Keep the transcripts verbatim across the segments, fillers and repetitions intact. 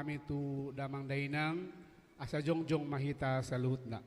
Hami tu damang dainang, asa jongjong ma hita saluhutna.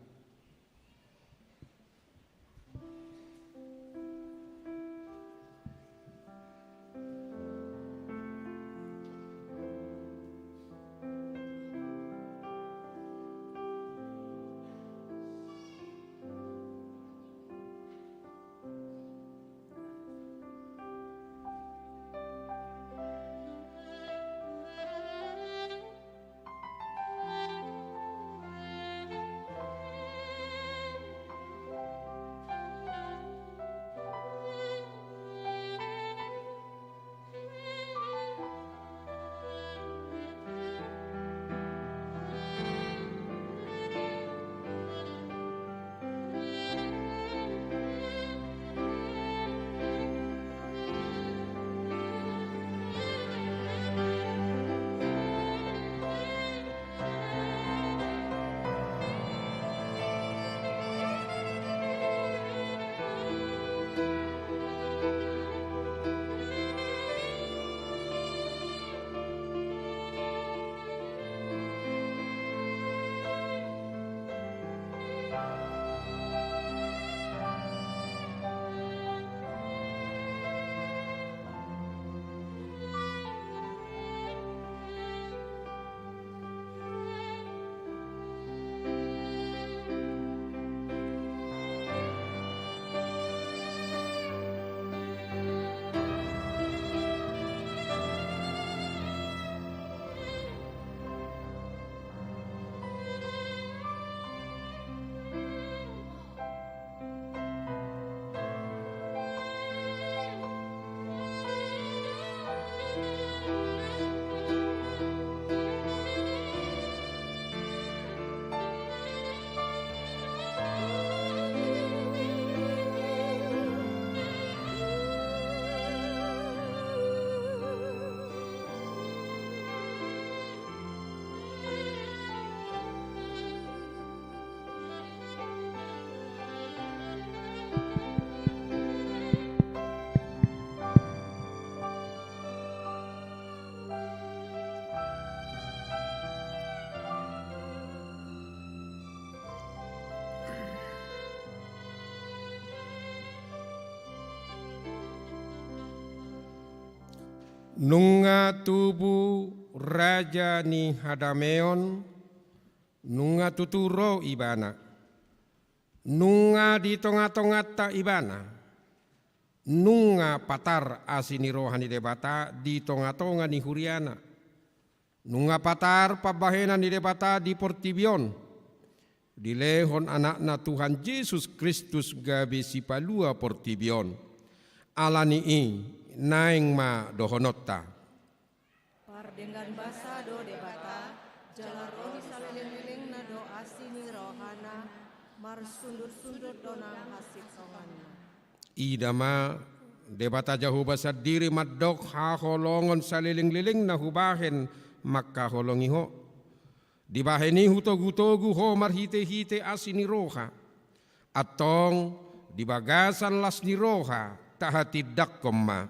Nunga tubu Raja ni hadameon, nunga tutu ro Ibana. Nunga di tongatonganta Ibana. Nunga patar asi ni roha ni Debata di tongatonga ni huriaNa. Nunga patar pambahenan ni Debata di portibi on, dilehon AnakNa Tuhan Jesus Kristus gabe sipalua portibi on. Ala ni i, naeng ma dohononta. Pardenggan basa do Debata, jala ro di salelenglelengna do asi ni rohaNa, marsundut-sundut do nang hasintonganna. Ida ma, Debata Jahowa sandiri mandok haholongon salelenglelengna hubahen mangkaholongi ho. Dibahen i hutogutogu ho marhitehite asi ni roha. Antong, di bagasan las ni roha, tahatindangkon ma.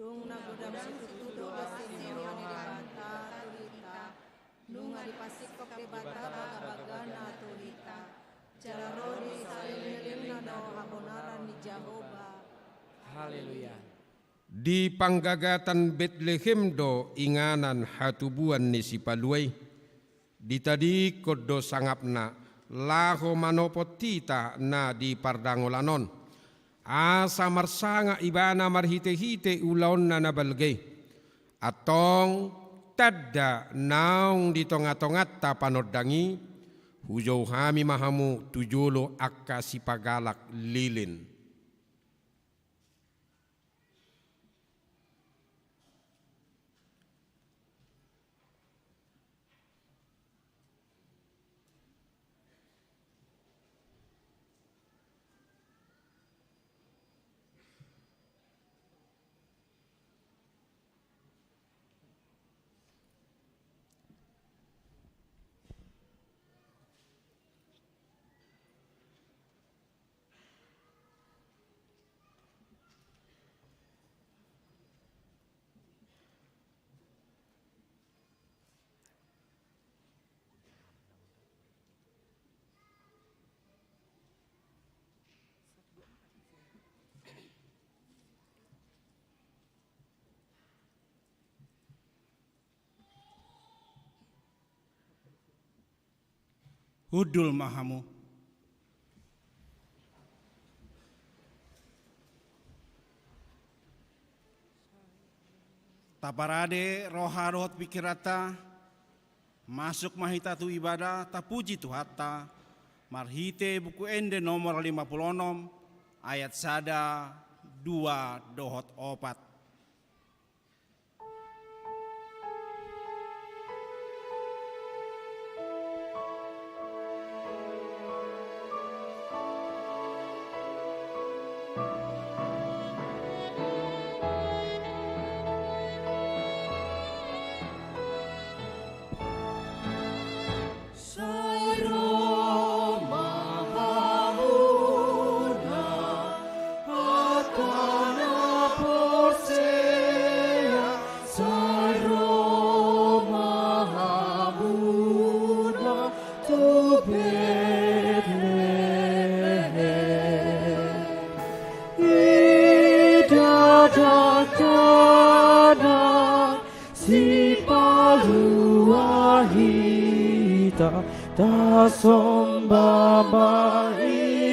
Tung na godang situtu do asi ni roha ni Debata tu hita, nunga dipasingkop Debata bagabagana tu hita, jala ro di salelenglelengna do habonaran ni Jahowa. Haleluya. Di panggagatan Betlehem do inganan hatubuan ni Sipalua i. Ditadingkon do sangapna, laho manopot hita na di pardangolan on. Asa marsangap Ibana marhitehite ulaonna na balga i. Antong, tanda naung di tongatonganta panondang i, hujou hami ma hamu tu jolo angka sipagalak lilin. Hundul ma hamu. Taparade roha dohot pingkiranta, masuk ma hita tu ibadah, tapuji Tuhanta, marhite Buku Ende nomor lima pulu onom, ayat sada, dua, dohot opat. Sai ro ma hamuna angka na porsea, sai ro ma hamuna tu Betlehem. Ida dakdanak Sipalua hita, tasomba ma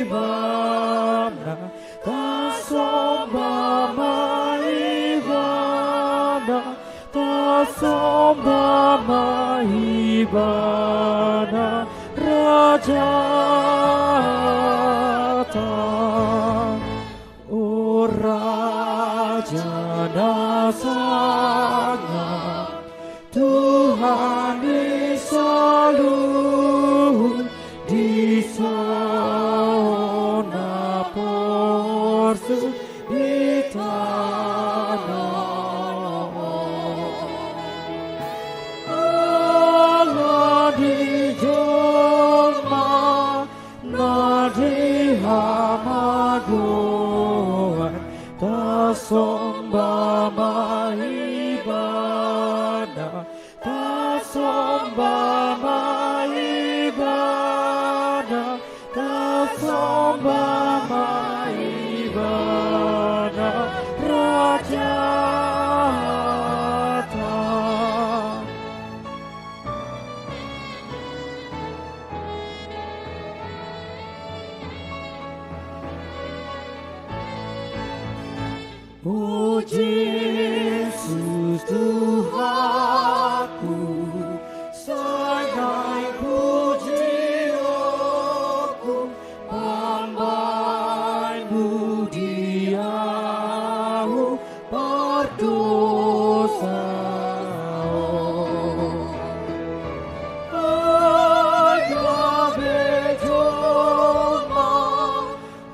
Ibana, tasomba ma Ibana, tasomba ma Ibana, Rajata. O Raja na sangap, Tuhan ni saluhut, dison na porsuk di tano on. Ala ni jolma na di hamagoan, tasomba ma Ibana, tasomba ma Ibana, tasomba ma Ibana, Rajata. O Jesus Tuhanku, sai naeng pujionku, pambahenmu di ahu pardosa on. Ai gabe jolma,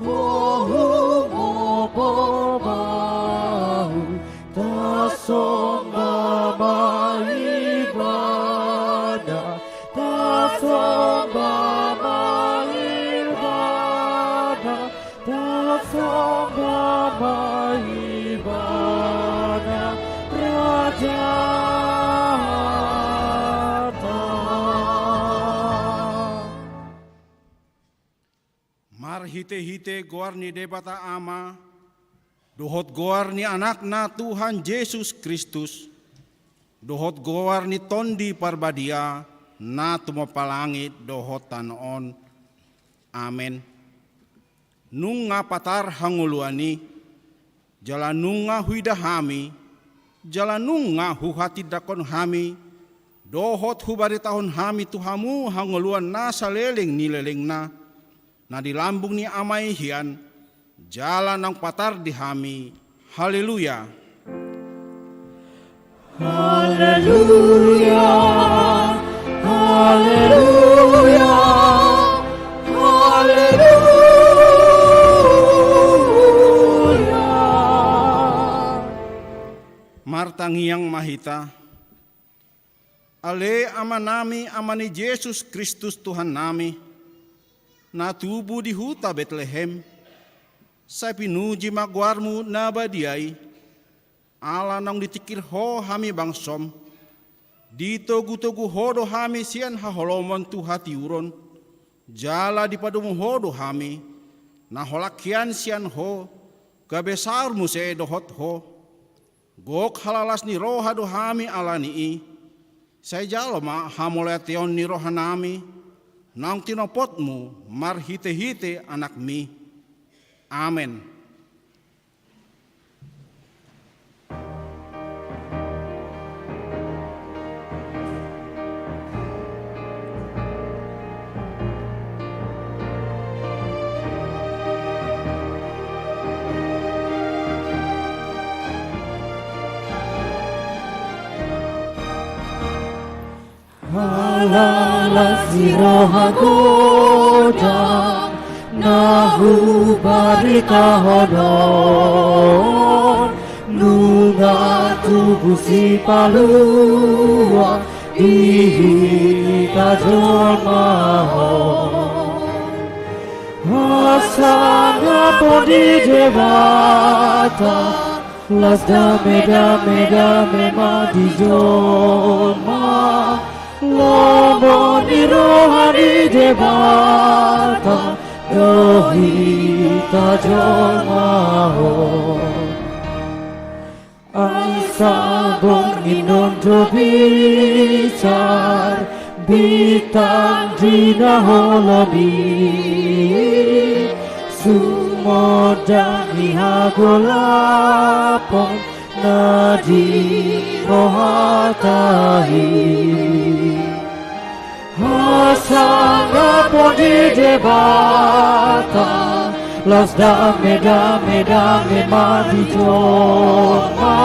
ho humopo bahu, tasomba ma Ibana, tasomba ma Ibana, tasomba ma Ibana, Rajata. Marhitehite goar ni Debata Ama, dohot goar ni Anakna Tuhan Jesus Kristus, dohot goar ni Tondi Parbadia, na tumompa langit dohot tano on. Amen. Nunga patar hangoluan i, jala nunga huida hami, jala nunga huhatindangkon hami, dohot hubaritahon hami tu hamu hangoluan na saleleng ni lelengna, na di lambung ni Ama i hian, jala naung patar di hami. Haleluya. Haleluya, haleluya, haleluya. Martangiang ma hita. Ale Amanami, Ama ni Jesus Kristus Tuhannami, na tubu di huta Betlehem, sai pinuji ma goarmu na badia i, ala naung ditingkir Ho hami bangsom. Ditogutogu Ho do hami sian haholomon tu hatiuron, jala dipadomu Ho do hami, na holan hian sian Ho, gabe saur muse dohot Ho. Gok halalas ni roha do hami ala ni i. Sai jalo ma hamauliateon ni rohanami, naung tinopotmu marhitehite Anakmi. Amen. Ala las ni roha godang na hubaritahon on, nunga tubu Sipalua di hita jolma on. Hasangapon di Debata, las dame, dame, dame ma di jolma. Lomo ni roha ni Debata do hita jolma on. Asa borngin on do binsar bintang di na holom i, sumodang ni hagolapon na di rohanta i. Hasangapon di Debata, las dame, dame, dame ma di jolma.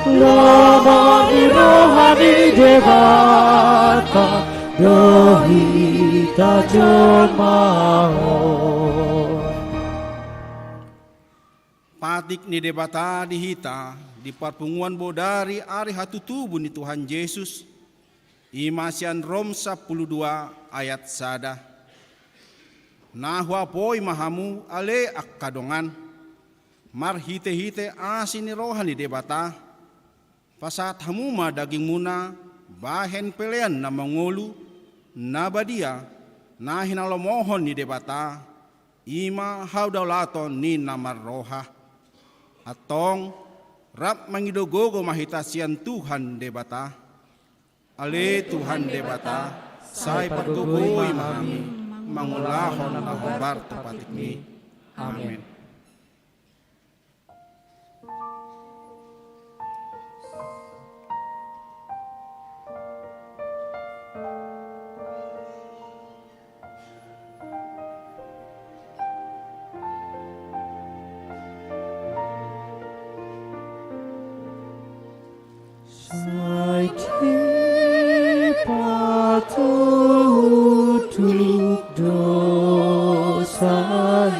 Lomo ni roha ni Debata do hita jolma on. Patik ni Debata di hita di parpunguan bodari ari hatutubu ni Tuhan Jesus, i ma sian Rom sampulu dua ayat sada. Na huapoi ma hamu ale angka dongan, marhitehite asi ni roha ni Debata, pasahat hamu ma dagingmuna bahen pelean na mangolu, na badia, na hinalomohon ni Debata, i ma hadaulaton ni na marroha. Antong, rap mangido gogo ma hita sian Tuhan Debata. Ale Tuhan Debata, sai pargogoi ma hami mangulahon na hombar tu patikmi. Amen. Sai dipatutu dosa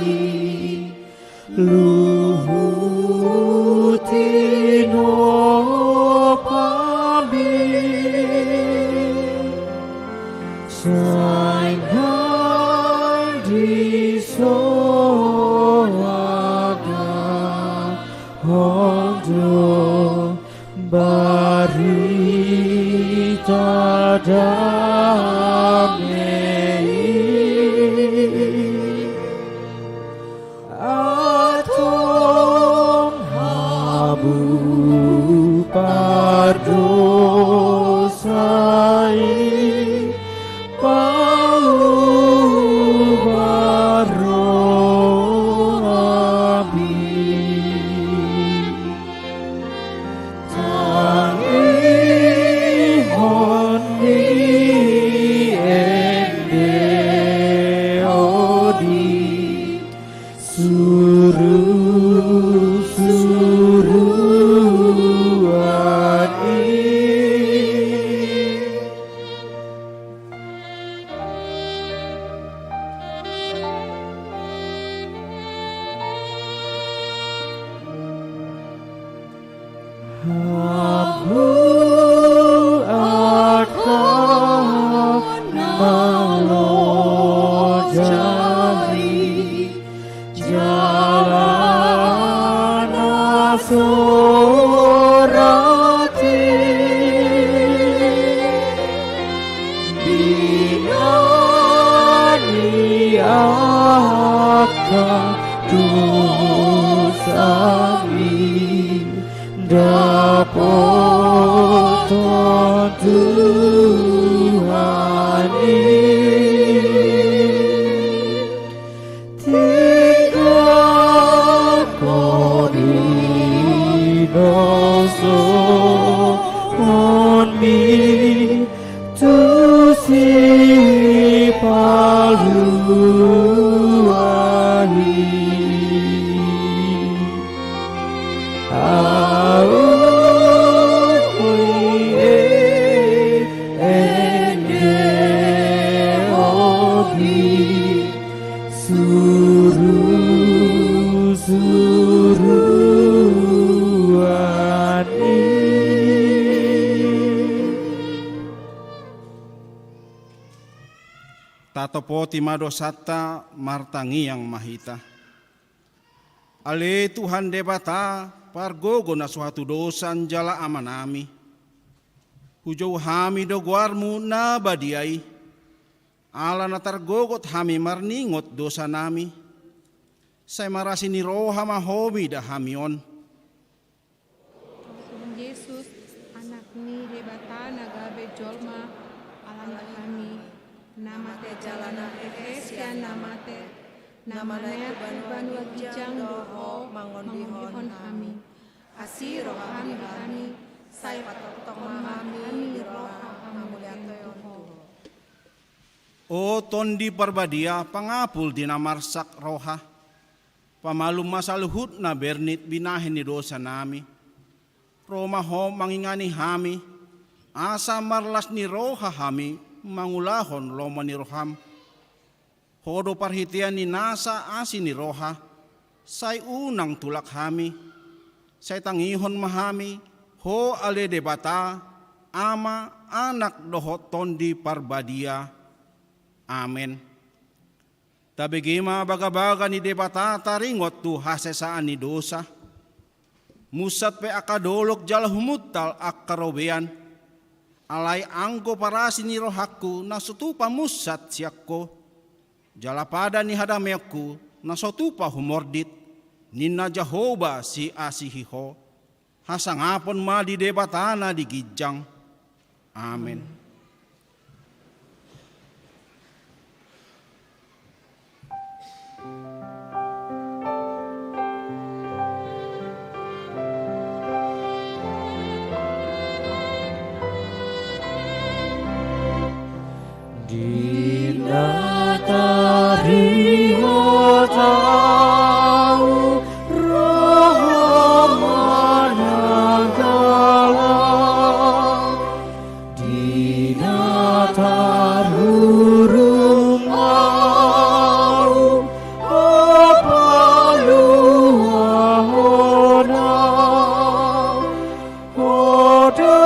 i, luhut tinopami, sai nang disoadahon do barita dame i. Antong hamu pardosa i, paubahon rohami. Tangihon ni ende on di surusuruan i. Hamu angka na loja i, jala na so rade, di na ni angka dosami dapothon Tuhan i. Tatopoti ma dosanta, martangiang ma hita. Ale Tuhan Debata, pargogo na so hatudosan jala Amanami, hujou hami do goarMu na badia i, ala na targogot hami marningot dosanami. Sai marasi ni roha ma Ho mida hami on. Tuhan Jesus, Anak ni Debata na gabe jolma, ala ni hami, na mate jala na hehe sian na mate, na manaek tu banua ginjang do Ho mangondihon hami. Asi rohaM di hami, sai patongtong ma hami di roha hamuliateon tu Ho. O Tondi Parbadia, pangapul di na marsak roha, pamalum ma saluhutna bernit binahen ni dosanami. Ro ma Ho mangingani hami, asa marlas ni roha hami mangulahon lomo ni rohaM. Ho do parhitean ni nasa asi ni roha, sai unang tulak hami, sai tangihon ma hami Ho ale Debata, Ama, Anak dohot Tondi Parbadia. Amen. Tabege ma bagabaga ni Debata taringot tu hasesaan ni dosa. Munsat pe angka dolok jala humuntal angka robean. Alai anggo parasi ni rohangku na so tupa munsat sian Ho, jala pada ni hadameonku na so tupa humordit, ninna Jahowa siasihi Ho. Hasangapon ma di Debata na di ginjang. Amen. Di na tarihot ahu roha manangkala, di na tarhurung ahu, Ho paluahon ahu. Ho do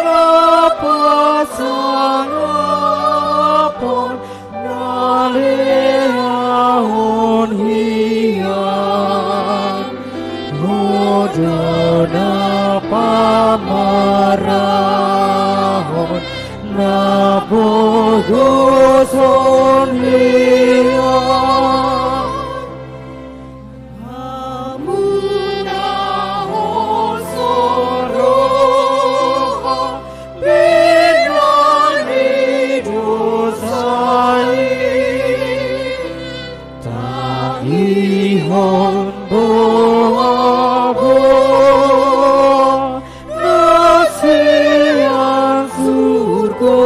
na pasangapon na leahon hian, Ho do na pamarahon na pogoshon hian. Hamu na hoshot roha, pinangido sai, tangihon boaboa na sian surgo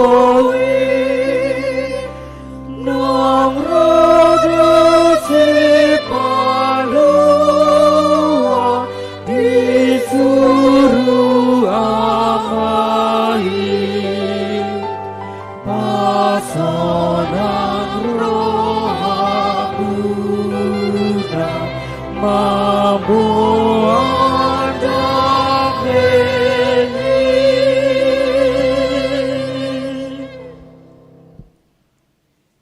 i. Naung ro do Sipalua di suru Ama i, pasonang rohangku na mamboan daging i.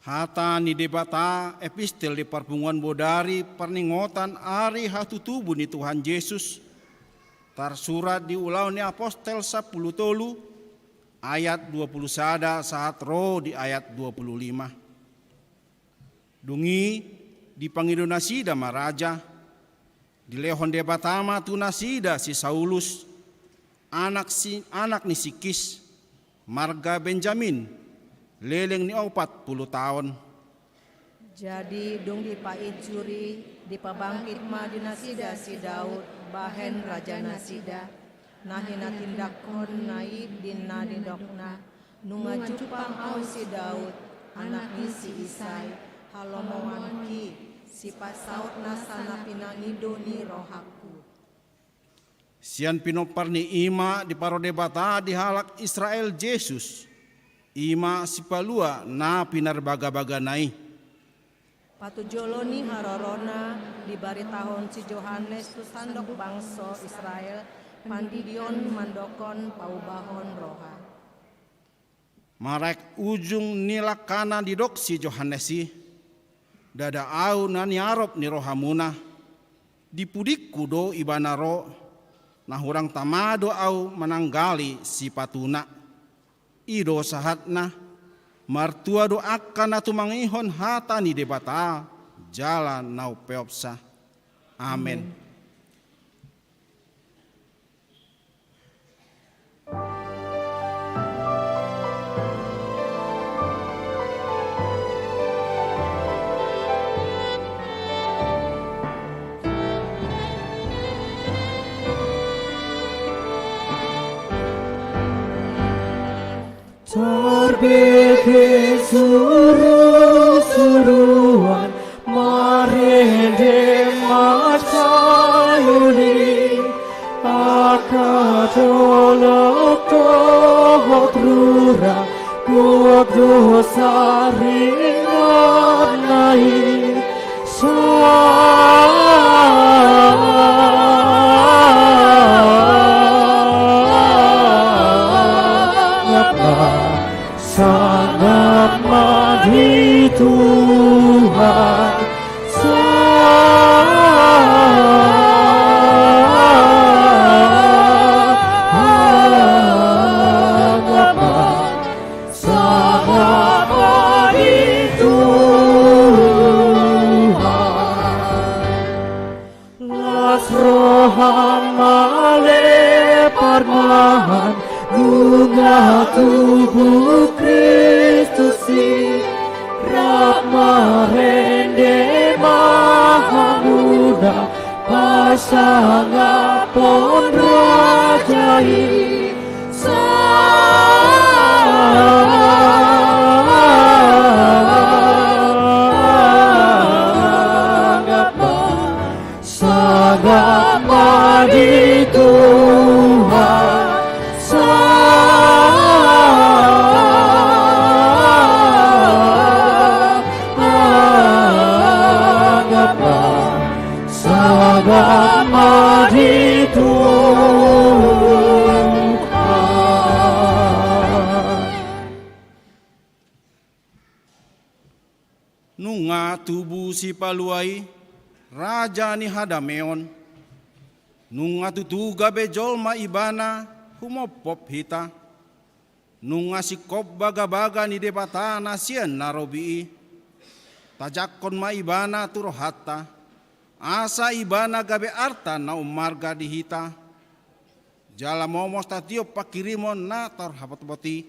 Hata ni Debata, epistel di parpunguan bodari parningotan ari hatutubu ni Tuhan Jesus, tarsurat di Ulaon ni Apostel sampulu tolu, ayat dua pulu sada sahat ro di ayat dua pulu lima. Dung i dipangido nasida ma raja, dilehon Debata ma tu nasida si Saulus, anak si, anak ni si Kis, marga Benjamin, leleng ni opat pulu taon. Jadi dung dipainjur i, dipabangkit ma di nasida si Daud bahen raja nasida, na hinatindanghonna i di na nidokna: Nunga jumpang ahu si Daud, anak ni si Isai, halomoanki, sipasaut nasa na pinangido ni rohangku. Sian pinompar ni i ma diparo Debata di halak Israel Jesus, i ma Sipalua na pinarbagabagana i. Patujolo ni harorona dibaritahon si Johannes tu sandok bangso Israel pandidion mandokhon paubahon roha. Maraek ujung ni langkana didok si Johannes i, ndada ahu na niarop ni rohamuna, di pudingku do ibana ro, na hurang tama do ahu mananggali sipatuna. I do sahatna, martua do angka na tumangihon hata ni Debata jala na umpeopsa. Amen. Tarbege surusuruan marende ma sayoli, angka dolok dohot rura, gok do saringanna i. Sangap ma, sangap ma di Tuhan. Sangap ma, sangap ma di Tuhan. Las roham ale parmahan, nunga tubu Kristus i, rap marende ma hamuna, pasangaphon raja i. Sangap ma, sangap ma di Tuhan. Sangap ma, sangap ma di Tuhan. Nunga tubu Sipalua i, Raja ni hadameon. Nunga tutu gabe jolma Ibana humophop hita. Nunga singkop bagabaga ni Debata na sian na robi i. Tajangkon ma Ibana tu rohanta, asa Ibana gabe arta na ummarga di hita. Jala momos tatiop pangkirimon na tarhapotpot i,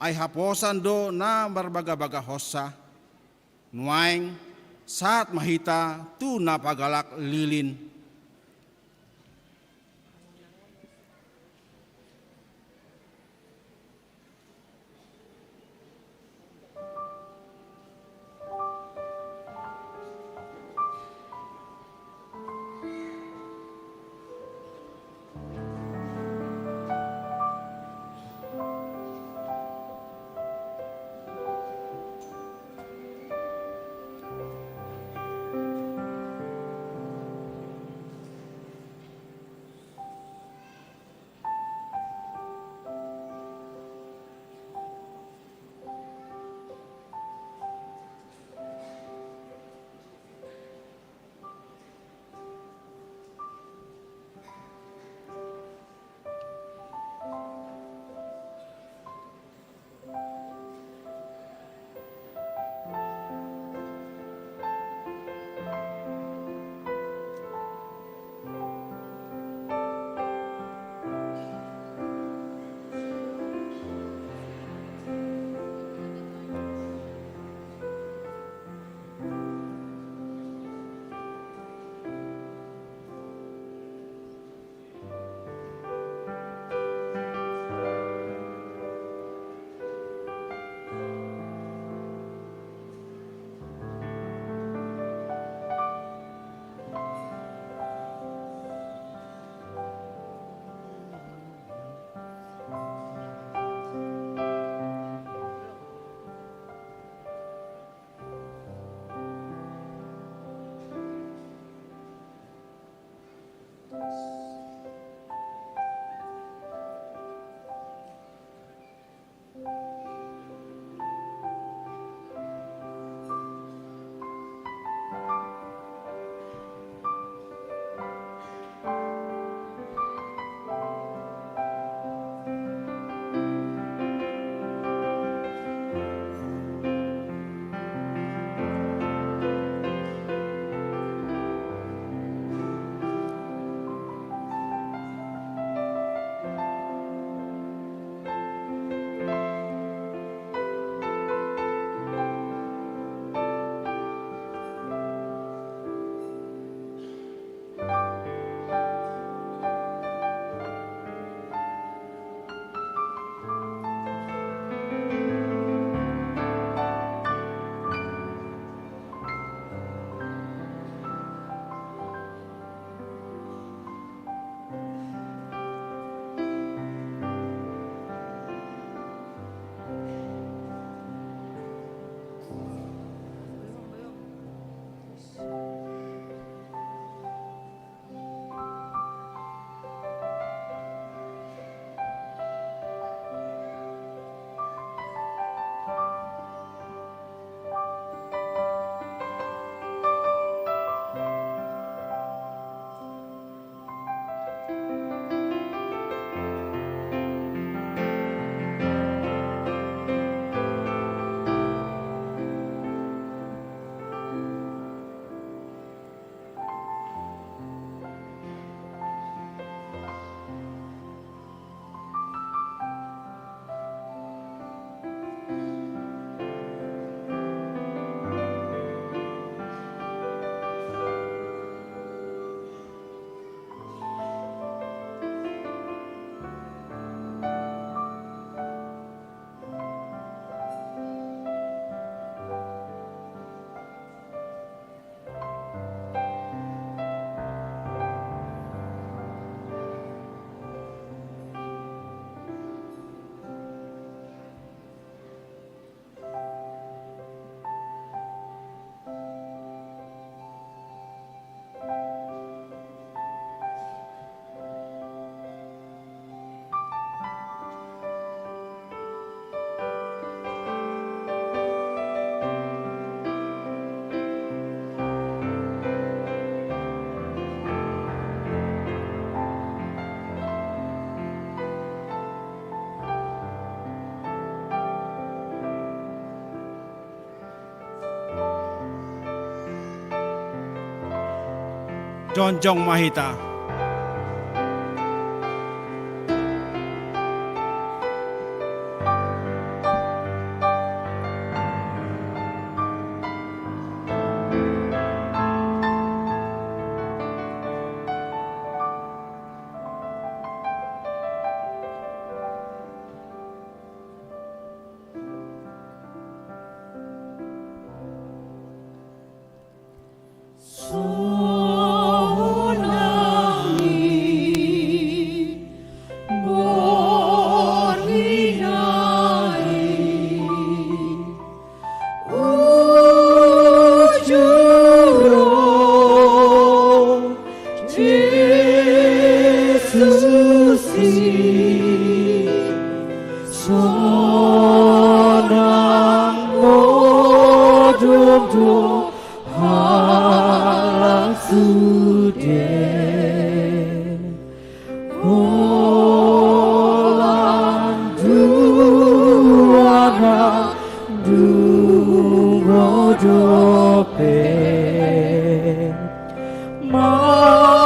ai haposan do na marbagabagahonsa. Nuaeng, sahat ma hita tu na pagalak lilin. Jongjong ma hita. Sonang modom do halak sude. Holan duanan dung ro dope. Mangihani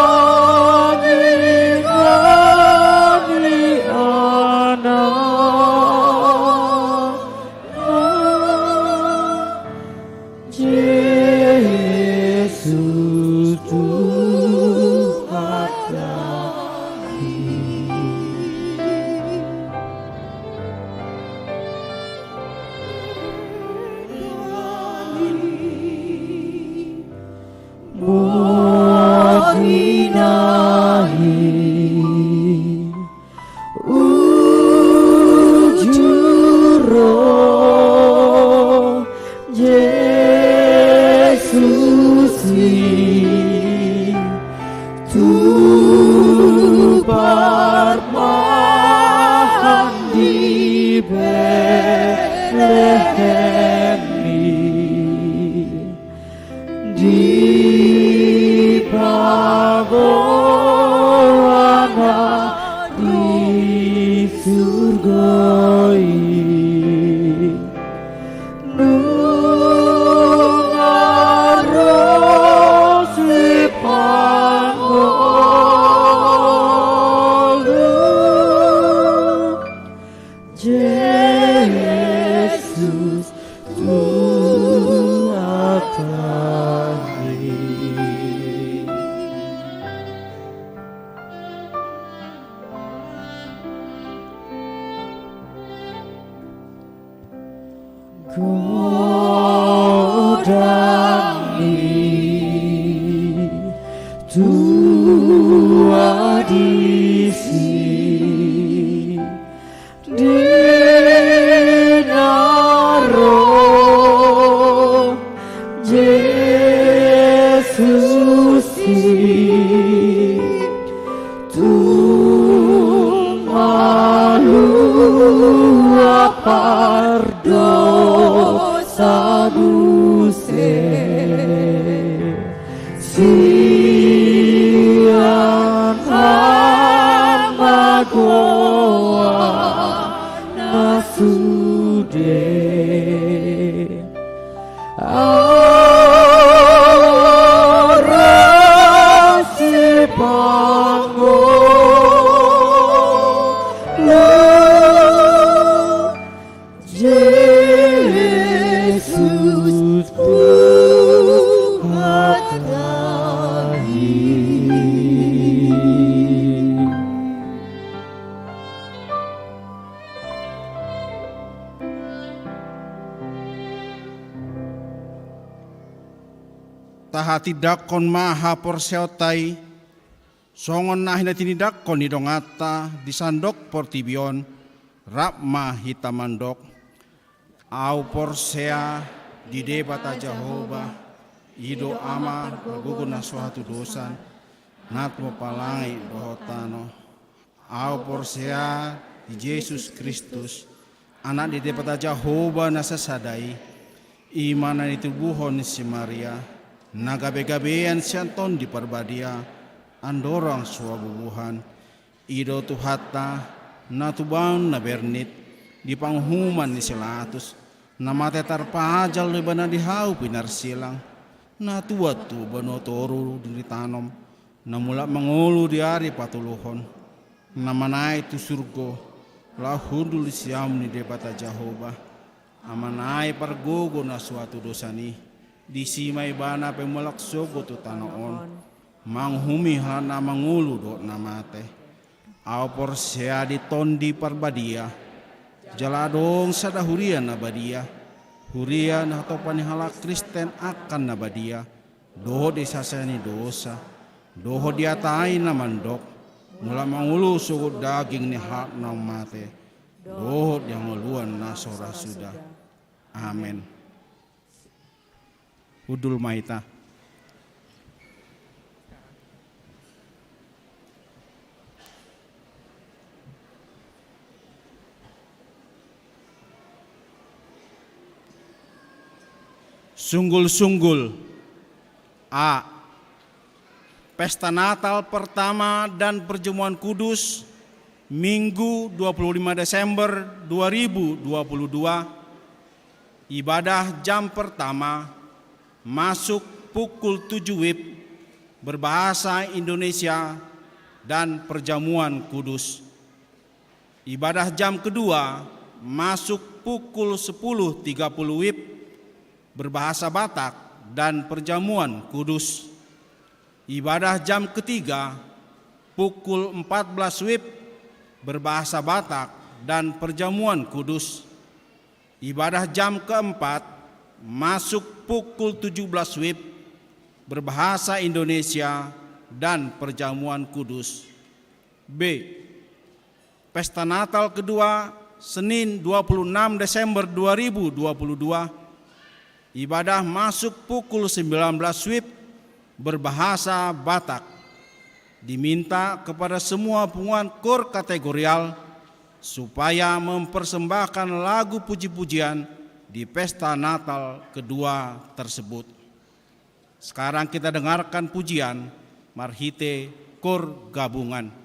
anak. Jesus Tuhan kami. Boti na i. Uju ro Jesus i tu parmahan di Betlehem i. Di pagoana di surgo i. Nunga ro sipangolu. Jesus Tuhan i. Godang i tua disi. Di na ro Jesus i tu malua pardosa muse. Sian hamagoan na sude. Ahu ro sipangolu. Jesus Tuhan kami. Tahatindanghon ma haporseaonta i, songon na hinatindanghon ni donganta di sandok portibi on, rap ma hita mandok. Ahu porsea di Debata Jahowa, i do Ama pargogo na so hatudosan, na tumompa langit dohot tano. Ahu porsea di Jesus Kristus, Anak ni Debata Jahowa na sasada i, i ma na nitubuhon ni si Maria, na gabegabean sian Tondi Parbadia, andorang so habubuhan. I do Tuhanta, na tubuan na bernit di panguhuman ni si Latus, na mate tarpajal do Ibana di hau pinarsilang, na tuat tu banua toru di na tanom, Na mulak mangolu di ari patoluhon, na manaek tu surgo, laho hundul di siamun ni Debata Jahowa, Ama nai pargogo na so hatudosan i, disi ma Ibana pe mulak sogot tu tano on, manguhumi halak na mangolu dohot na mate. Ahu porsea di Tondi Parbadia, jala adong sada huria na badia, huria na hatopan ni halak Kristen angka na badia, dohot di sasea ni dosa, dohot di hata i na mandok, mulak mangolu sogot daging ni halak naung mate, dohot di hangoluan na so ra suda. Amen. Hundul ma hita. Sunggul-sunggul. A. Pesta Natal pertama dan perjamuan kudus, Minggu dua puluh lima Desember dua ribu dua puluh dua. Ibadah jam pertama masuk pukul tujuh wib, berbahasa Indonesia, dan perjamuan kudus. Ibadah jam kedua masuk pukul sepuluh tiga puluh wib, berbahasa Batak, dan perjamuan kudus. Ibadah jam ketiga pukul empat belas wib, berbahasa Batak, dan perjamuan kudus. Ibadah jam keempat masuk pukul tujuh belas wib, berbahasa Indonesia, dan perjamuan kudus. B. Pesta Natal kedua, Senin dua puluh enam Desember dua ribu dua puluh dua. Ibadah masuk pukul sembilan belas wib, berbahasa Batak. Diminta kepada semua punguan kor kategorial supaya mempersembahkan lagu puji-pujian di pesta Natal kedua tersebut. Sekarang kita dengarkan pujian marhite kor gabungan.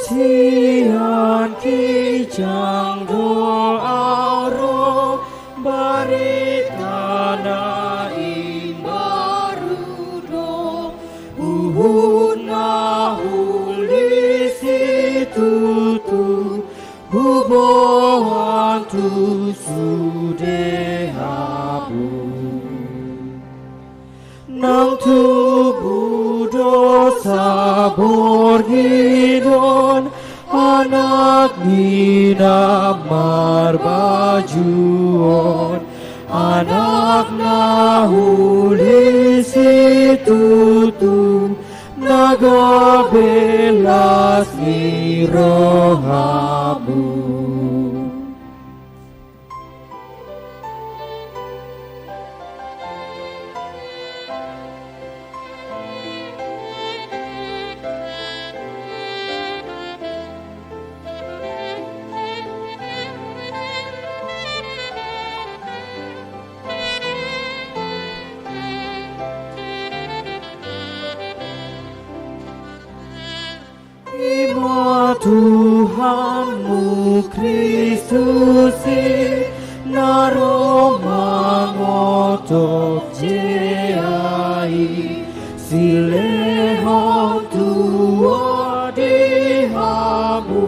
Sian ginjang do au ro, barita na imbaru do, huhut na uli situtu, huboan tu sude hamu. Nang tubu do saborngin, anak ni na marbajuon, anak na uli situtu, na gabe las ni rohamu. I ma Tuhanmu Kristus i, na ro mangotok jea i, silehon tua di hamu,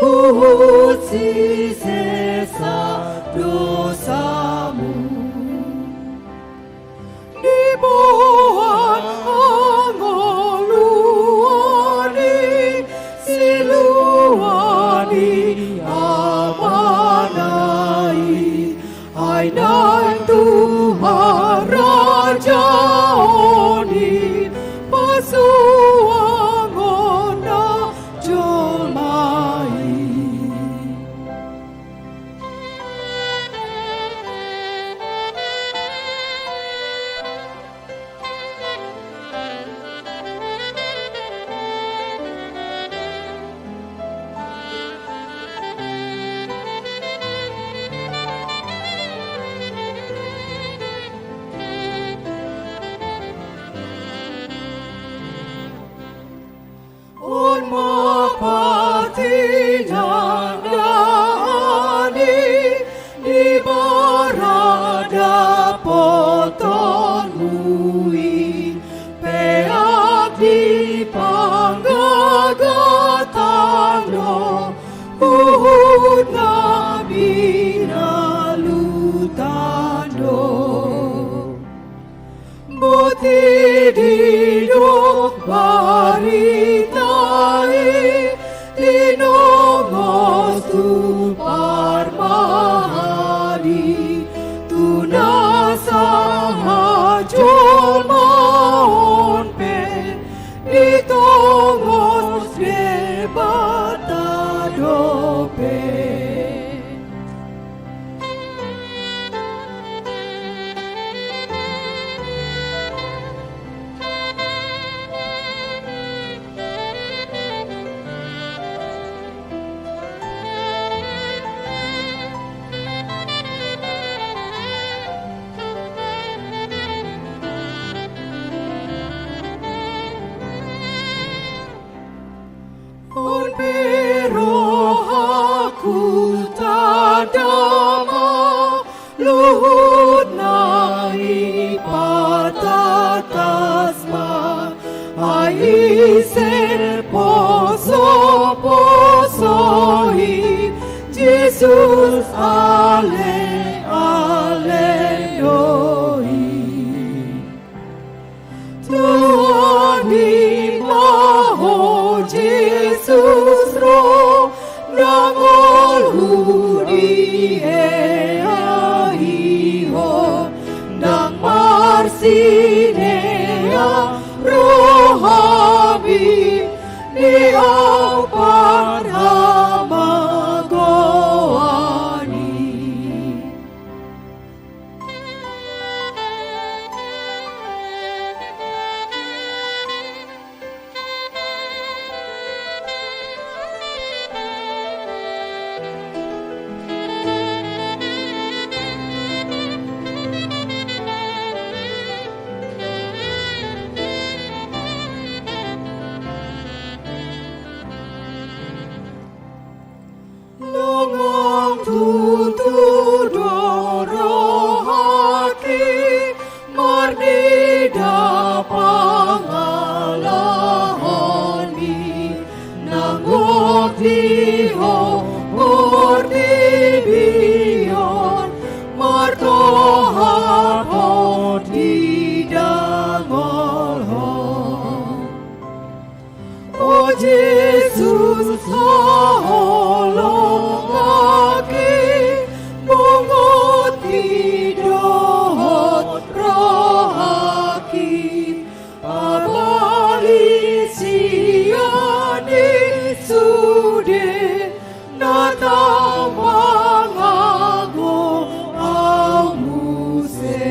huhut sisesa dosamu. Diboan hangoluan i, siluan ni Amana i, ai naeng tu harajaon i, pasuangon na jolma i. On ma patinandaan i di paradapotonmu i, peak di panggagatan do, huhut na binalutan do. Boti didok barita i, tinongos tu parmahali, tu na sahat jolma on pe, ditongos Debata dope. On pe rohangku tanda ma, luhutna i patatas ma, ai ise posoposo i, Jesus ale, ale do i. Tuhan i ma ho Jesus ro, ndang olhu di hea i ho, ndang marsinea rohami di au parhamagoan i. Di ho portibi on martohap ho di dangol ho. O Jesus, holongkon, bonggoti dohot rohangki, pabalisian di sude na tau mangago au muse.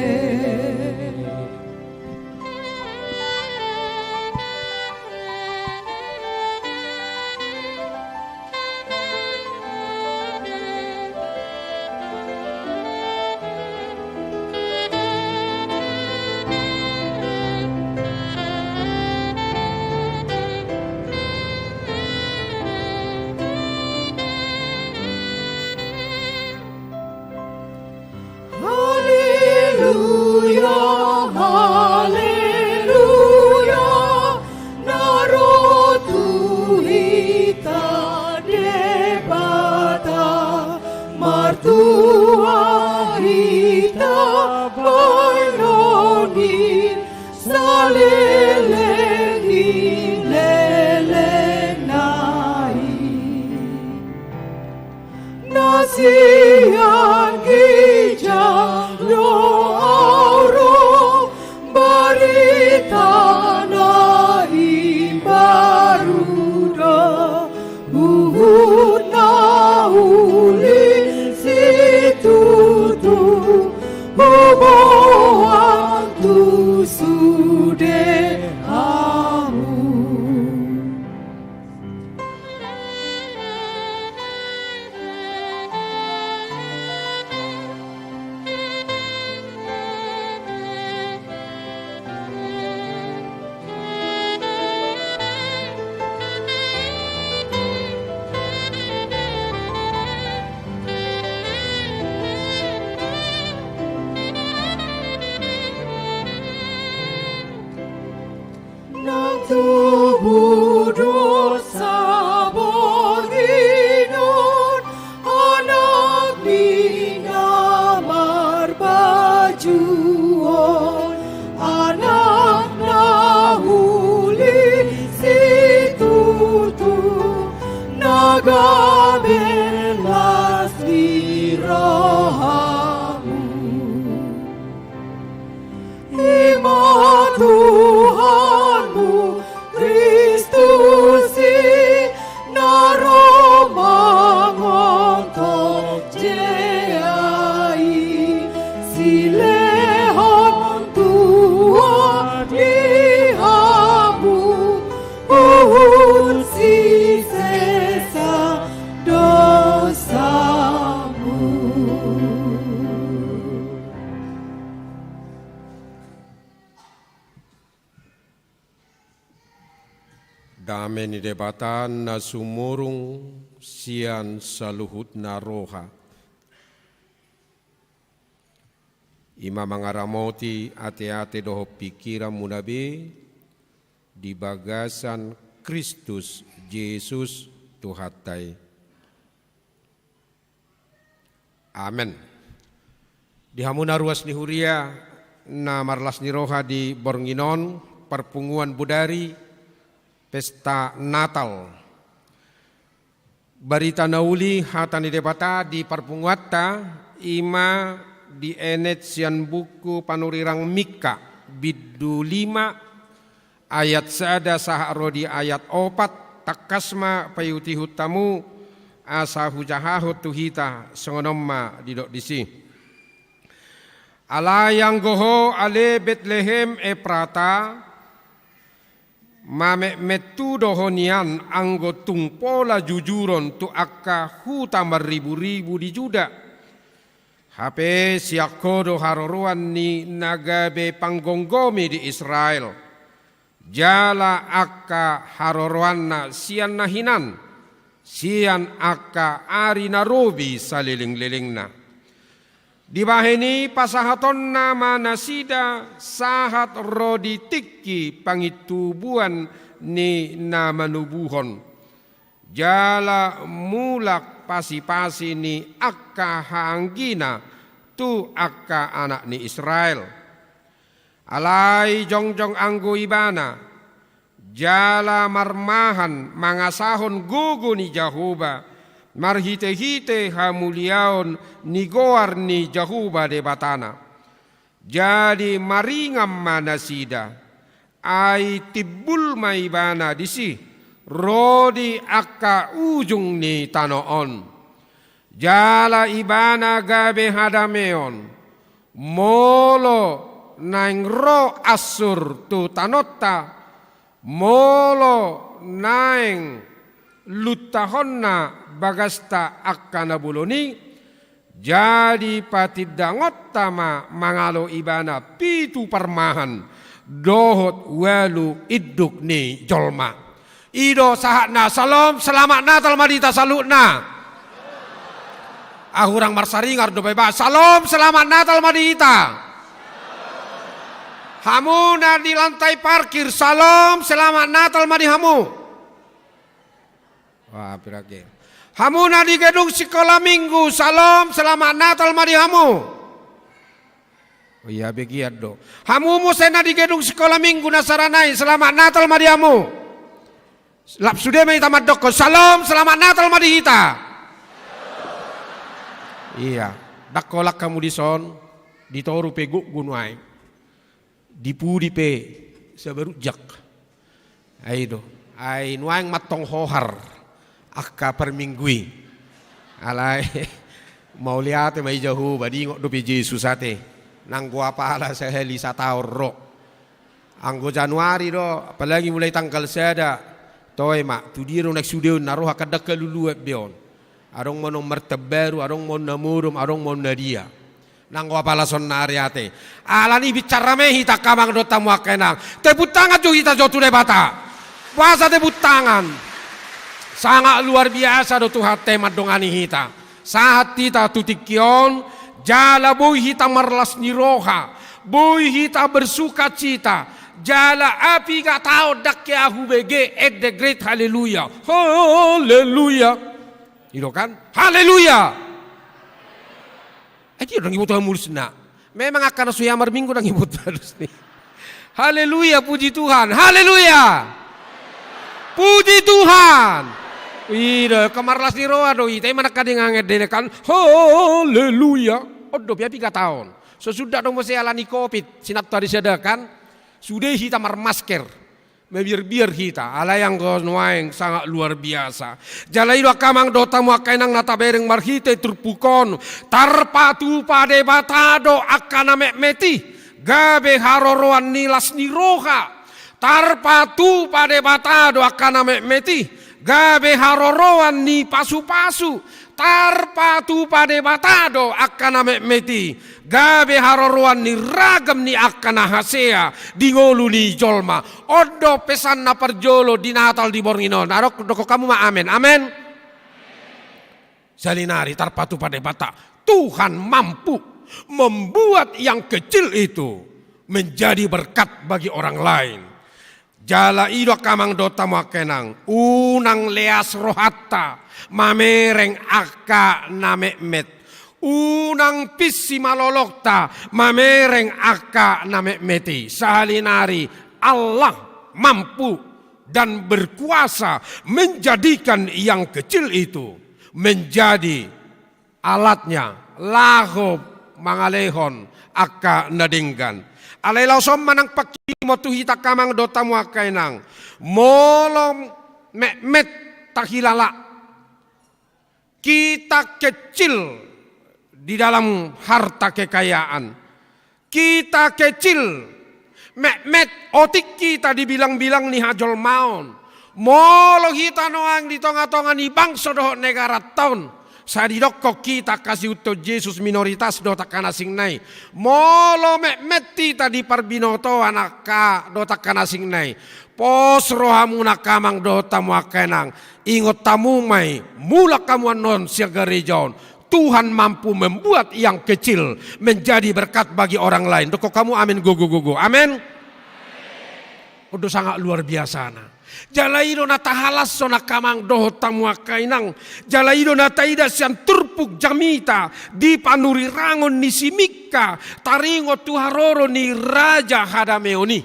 Haleluya, haleluya, na ro tu hita Debata, martua hita baenon i saleleng ni lelengna i. Na sian ginjang do au ro, barita na imbaru do, huhut na uli situtu huboan tu sude hamu. Nang tubu do saborngin on, Anak ni na marbajuon, Anak na uli situtu, na gabe las ni rohamu. I ma Tuhanmu Kristus i, na ro mangontong jea i, silehon tua ni hamu, huhut sisesa dosamu. Dame ni Debata na sumurung sian saluhutna roha, i ma mangaramoti ateate dohot pingkiranmuna be di bagasan Kristus Jesus Tuhanta i. Amen. Di hamu na ruas ni huria na marlas ni roha di borngin on, parpunguan bodari, pesta Natal. Barita na uli hata ni Debata di parpunguanta, i ma dienet sian buku panurirang Mika, bindu lima, ayat sada sahat ro di ayat opat. Tangkas ma paihutihut hamu, asa hujahahon tu hita, songon on ma didok disi. Alai anggo ho ale Betlehem Efrata, mametmet tu do ho nian anggo tung pola jujuron tu angka huta marriburibu di Juda. Hape sian ho do haroroan ni na gabe panggomgomi di Israel, jala angka haroroanna sian na hinan, sian angka ari na robi salelenglelengna. Dibahen i pasahatonna ma nasida sahat ro di tingki pangintubuan ni na manubuhon. jala mulak pasipasi ni angka haanggina tu angka anak ni Israel. Alai jongjong anggo ibana, jala marmahan mangasahon gogo ni Jahowa, marhitehite hamuliaon ni goar ni Jahowa Debatana. Jadi maringan ma nasida, ai timbul ma ibana disi, ro di angka ujung ni tano on. Jala ibana gabe hadameon, molo naeng ro ansur tu tanonta, molo naeng luntahonna bagasta angka na bolon i, jadi patindangonta ma mangalo ibana pitu parmahan dohot ualu induk ni jolma. I do sahatna. Salom, selamat Natal ma di hita saluhutna. Ah, hurang marsaringar do bae ba. Salom, selamat Natal ma di hita. Hamu na di lantai parkir, salom, selamat Natal ma di hamu. Wah, pirake. Hamu na di gedung sikola minggu, salom, selamat Natal ma di hamu. Oh iya, begian do. Hamu muse na di gedung sikola minggu na saranai, selamat Natal ma di hamu. Lap sude ma hita mandokkon, salom, selamat Natal ma di hita. Iya, ndang holan hamu dison, di toru pe gokgo nuaeng. Di pudi pe sabarujak. Ai do. Ai nuaeng mantong hohar angka parminggu i. Alai mauliate ma i Jahowa, diingot dope Jesus ate. Nanggo apala sahali sataon ro. Anggo Januari do, apalagi mulai tanggal sada. Toe ma, tu dia do naeng sude on, na roha kan ndang haluluan be on. Adong ma on martambaru, adong ma on na modom, adong ma on na dia. Nanggo apala sonari ate. Alani i binsar rame hita angka amang dohot hamu angka inang. Tepuk tangan jo hita jo tu Debata. Puasa tepuk tangan. Sangat luar biasa do Tuhanta i mandongani hita. Sahat hita tu tingki on, jala boi hita marlas ni roha, boi hita bersukacita, jala api gataon dang hea hubege, and the great haleluya. Haleluya. I do kan? Haleluya. Eh, dia ndang iboto hamu ulusna. Memang angka na so hea marminggu ndang iboto ulusna. Haleluya, puji Tuhan. Haleluya. Puji Tuhan. I do, angka marlas ni roha do hita, i ma nangkaning ende kan. Haleluya. On dope api gataon. So suda do muse alani covid, sinantoari sada kan. Sude hita marmasker. Mabiar-biar hita, alai anggo nuaeng sangat luar biasa. Jala i do angka amang dohot hamu angka inang na tabereng marhite turpuk on, tarpatupa Debata do angka na metmet i, gabe haroroan ni las ni roha. Tarpatupa Debata do angka na metmet i, gabe haroroan ni pasupasu. Tarpatupa Debata do angka na metmet i, gabe haroroan ni ragam ni angka na hasea di ngolu ni jolma. On do pesan na parjolo di Natal di borngin on. Adong, dokkon hamu ma amen. Amen. Sahali nari tarpatupa Debata. Tuhan mampu membuat yang kecil itu menjadi berkat bagi orang lain. Jala i do angka amang dohot hamu angka inang, unang leas rohanta mamereng angka na metmet. Unang pis simalolongta mamereng angka na metmet i. Sahali nari Allah mampu dan berkuasa menjadikan yang kecil itu menjadi alatnya laho mangalehon angka na denggan. Alai laos on ma nang pangkirimon tu hita angka amang dohot hamu angka inang. Molo metmet tahilala, kita kecil di dalam harta kekayaan. Kita kecil, metmet, otik hita di bilang-bilang ni hajolmaon. Molo hita nuaeng di tonga-tonga ni bangso dohot negaranta on, sai didokkon hita angka siihuthon Jesus minoritas dohot angka na asing nai. Molo metmet hita di parbinotoan angka dohot angka na asing nai, pos rohamuna angka amang dohot hamu angka inang. Ingot hamu ma i, mulak hamu annon sian gareja on. Tuhan mampu membuat yang kecil menjadi berkat bagi orang lain. Dokkon hamu amen gogo-gogo. Amen. On do sangat luar biasana. Jala i do na tahalashon angka amang dohot hamu angka inang. Jala i do na taida sian turpuk jamita di panurirangon ni si Mika, taringot tu haroro ni raja hadameon i.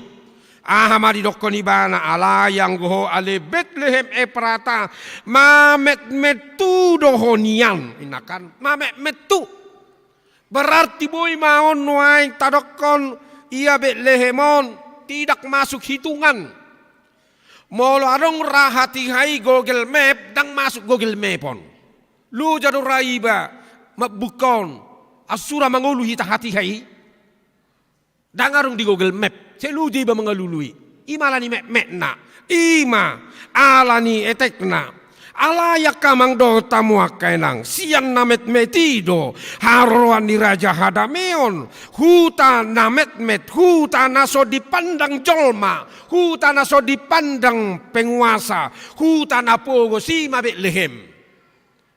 Aha ma didokkon ibana, alai anggo ho ale Betlehem Eprata, mametmet tu do ho nian, inna kan, mametmet tu. Berarti boi ma on nuaeng tadokkon ia Betlehem on tidak masuk hitungan. Molo adong ra hatiha i Google Map, ndang masuk Google Map on. Loja do ra iba mambuka on, asura mangolu hita hatiha i. Ndang adong di Google Map, sai loja iba mangalului. I ma ala ni metmetna, i ma ala ni etekna. Alai angka amang dohot hamu angka inang, sian na metmet i do haroroan ni raja hadameon, huta na metmet, huta na so dipandang jolma, huta na so dipandang penguasa, huta na pogos, i ma Betlehem.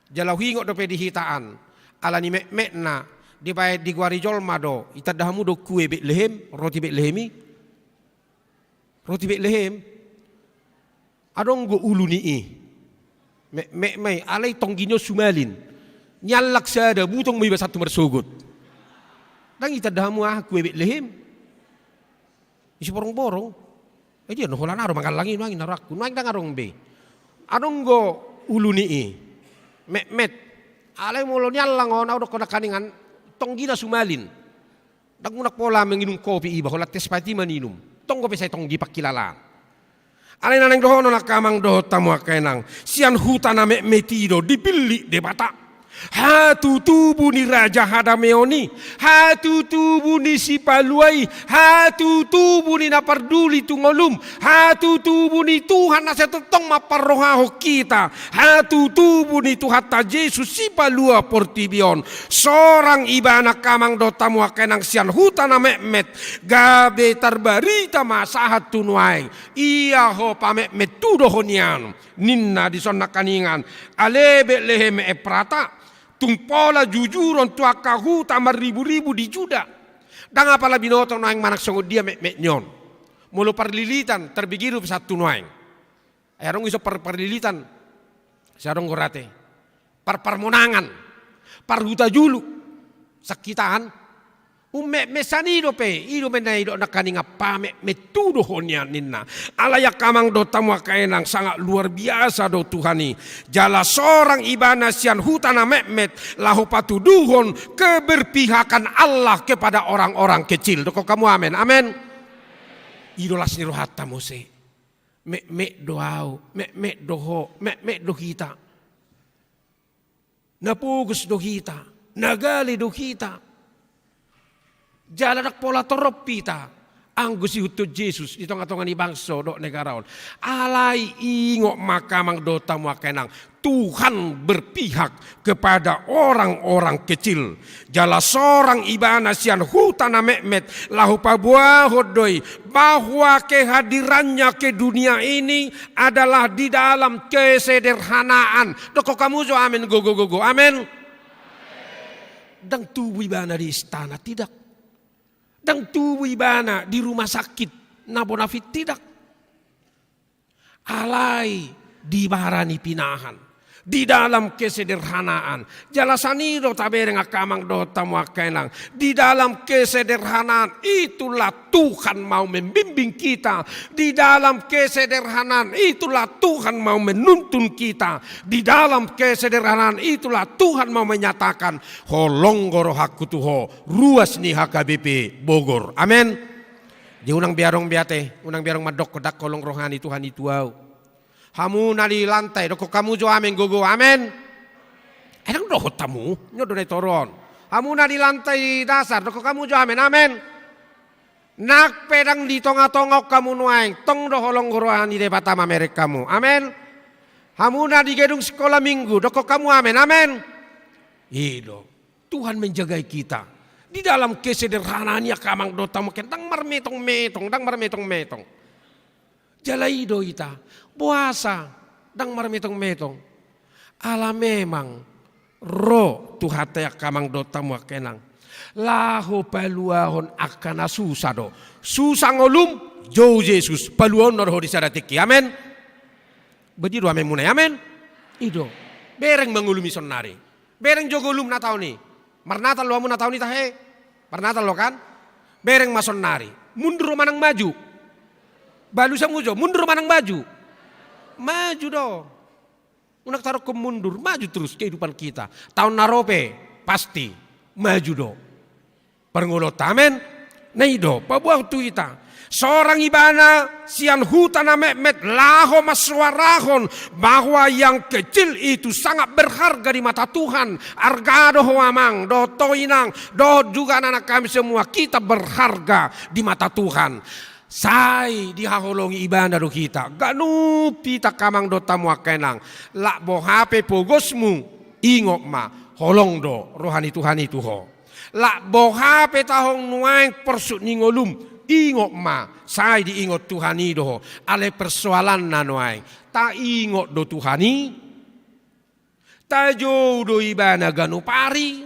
Jala huingot dope di hita an, ala ni metmetna, dibaen digoari jolma do, itanda hamu do kue Betlehem, roti Betlehem i? Roti Betlehem? Adong do ulu ni i? Metmet ma i, alai tonggi ni on sumalin. Niallang sada, butong ma iba sahat tu marsogot. Ndang itanda hamu aha kue Betlehem? Isi borong-borong. Eh, dia, na holan aha do mangallang i, nuaeng inna rohangku, nuaeng ndang adong be. Adong do ulu ni i. Metmet. Alai molo niallang on, au dokkon nangkaningan, tonggina sumalin. Ndang unang pola manginum kopi iba, holan teh pahit i maninum. Tong dope sai tonggi pangkilalaan. Alai na naeng dohonon angka amang dohot hamu angka inang, sian huta na metmet i do dipillit Debata. Hatutubu ni raja hadameon i, hatutubu ni sipalua i, hatutubu ni na parduli tu ngolum, hatutubu ni Tuhan na sai tongtong mamparrohahon hita, hatutubu ni Tuhanta Jesus sipalua portibi on. Sorang ibana angka amang dohot hamu angka inang sian huta na metmet, gabe tarbarita ma sahat tu nuaeng. Ia ho pametmet tu do ho nian, ninna dison nangkaningan, ale Betlehem Eprata, tung pola jujuron tu angka huta marriburibu di Juda. Ndang apala binoto nuaeng manang songon dia metmet ni on. Molo parlilitan, tarbege dope sahat tu nuaeng. Ai adong ison par-, parlilitan, sai adong do rate. Par-, parmonangan, parhuta julu, sangkitaan. Ummetmet sian i dope, i do ummenna i do nangkaningan pametmet tu do ho nian ninna. Alai angka amang dohot hamu angka inang, sangat luar biasa do Tuhan i. Jala sorang ibana sian huta na metmet, laho patuduhon keberpihakan Allah kepada orang-orang kecil. Dokkon hamu amen, amen. I do las ni rohanta muse. Metmet do au, metmet do ho, metmet do hita. Na pogos do hita, na gale do hita. Jala ndang pola torop hita anggo sihuthon Jesus di tonga-tonga ni bangso dohot negara on. Alai ingot ma angka amang dohot hamu angka inang, Tuhan berpihak kepada orang-orang kecil. Jala sorang ibana sian huta na metmet, laho paboahon do i bahwa kehadirannya ke dunia ini adalah di dalam kesederhanaan. Dokkon hamu jo amen, gogo-gogo. Amen. Ndang tubu ibana di istana, tidak. Ndang tubu ibana di rumah sakit na bonafit, tidak. Alai di bara ni pinahan, di dalam kesederhanaan. Jala sian i do tabereng angka amang dohot hamu angka inang. Di dalam kesederhanaan itulah Tuhan mau membimbing kita. Di dalam kesederhanaan itulah Tuhan mau menuntun kita. Di dalam kesederhanaan itulah Tuhan mau menyatakan, holong do rohangku tu ho, ruas ni H K B P Bogor. Amen. Jadi unang be adong be ate, unang be adong mandok, ndang holong roha ni Tuhan i tu au. Hamu na di lantai, dokkon hamu jo amen, gogo, amen. Eh, ndang dohot hamu, nyo do na i toru on. Hamu na di lantai dasar, dokkon hamu jo amen, amen. Nang pe ndang di tonga-tonga on hamu nuaeng, tong do holong roha ni Debata mamereng hamu. Amen. Hamu na di gedung sikola minggu, dokkon hamu amen, amen. I do. Tuhan menjagai kita. Di dalam kesederhanaan i angka amang dohot hamu angka inang, ndang marmetong-metong, ndang marmetong-metong. Jala i do hita, boasa ndang marmetong-metong? Ala memang ro Tuhanta i angka amang dohot hamu angka inang, laho paluahon angka na susa do. Susa ngolum, jou Jesus, paluahonna do ho di sada tingki. Amen. Badia do amemuna i, amen? I do. Bereng ma ngolumi saonnari. Bereng jo ngolum na taon i. Marnatal do hamu na taon i tahe? Marnatal do kan? Bereng ma saonnari. Mundur do manang maju? Balusi hamu jo, mundur do manang maju? Maju do. Unang tadokkon mundur, maju terus kehidupan kita. Taon na ro pe, pasti maju do parngoluonta, amen. Na i do paboaon tu hita. Sorang ibana sian huta na metmet laho mansoarahon bahwa yang kecil itu sangat berharga di mata Tuhan. Arga do ho amang, dohot ho inang, dohot juga anak-anak kami semua, kita berharga di mata Tuhan. Sai dihaholongi ibana do hita. Ganup hita angka amang dohot hamu angka inang. Lak boha pe pogosmu, ingot ma, holong do roha ni Tuhan i tu ho. Lak boha pe tahong nuaeng porsuk ni ngolum, ingot ma, sai diingot Tuhan i do ho. Alai persoalanna nuaeng, taingot do Tuhan i? Tajou do ibana ganup ari?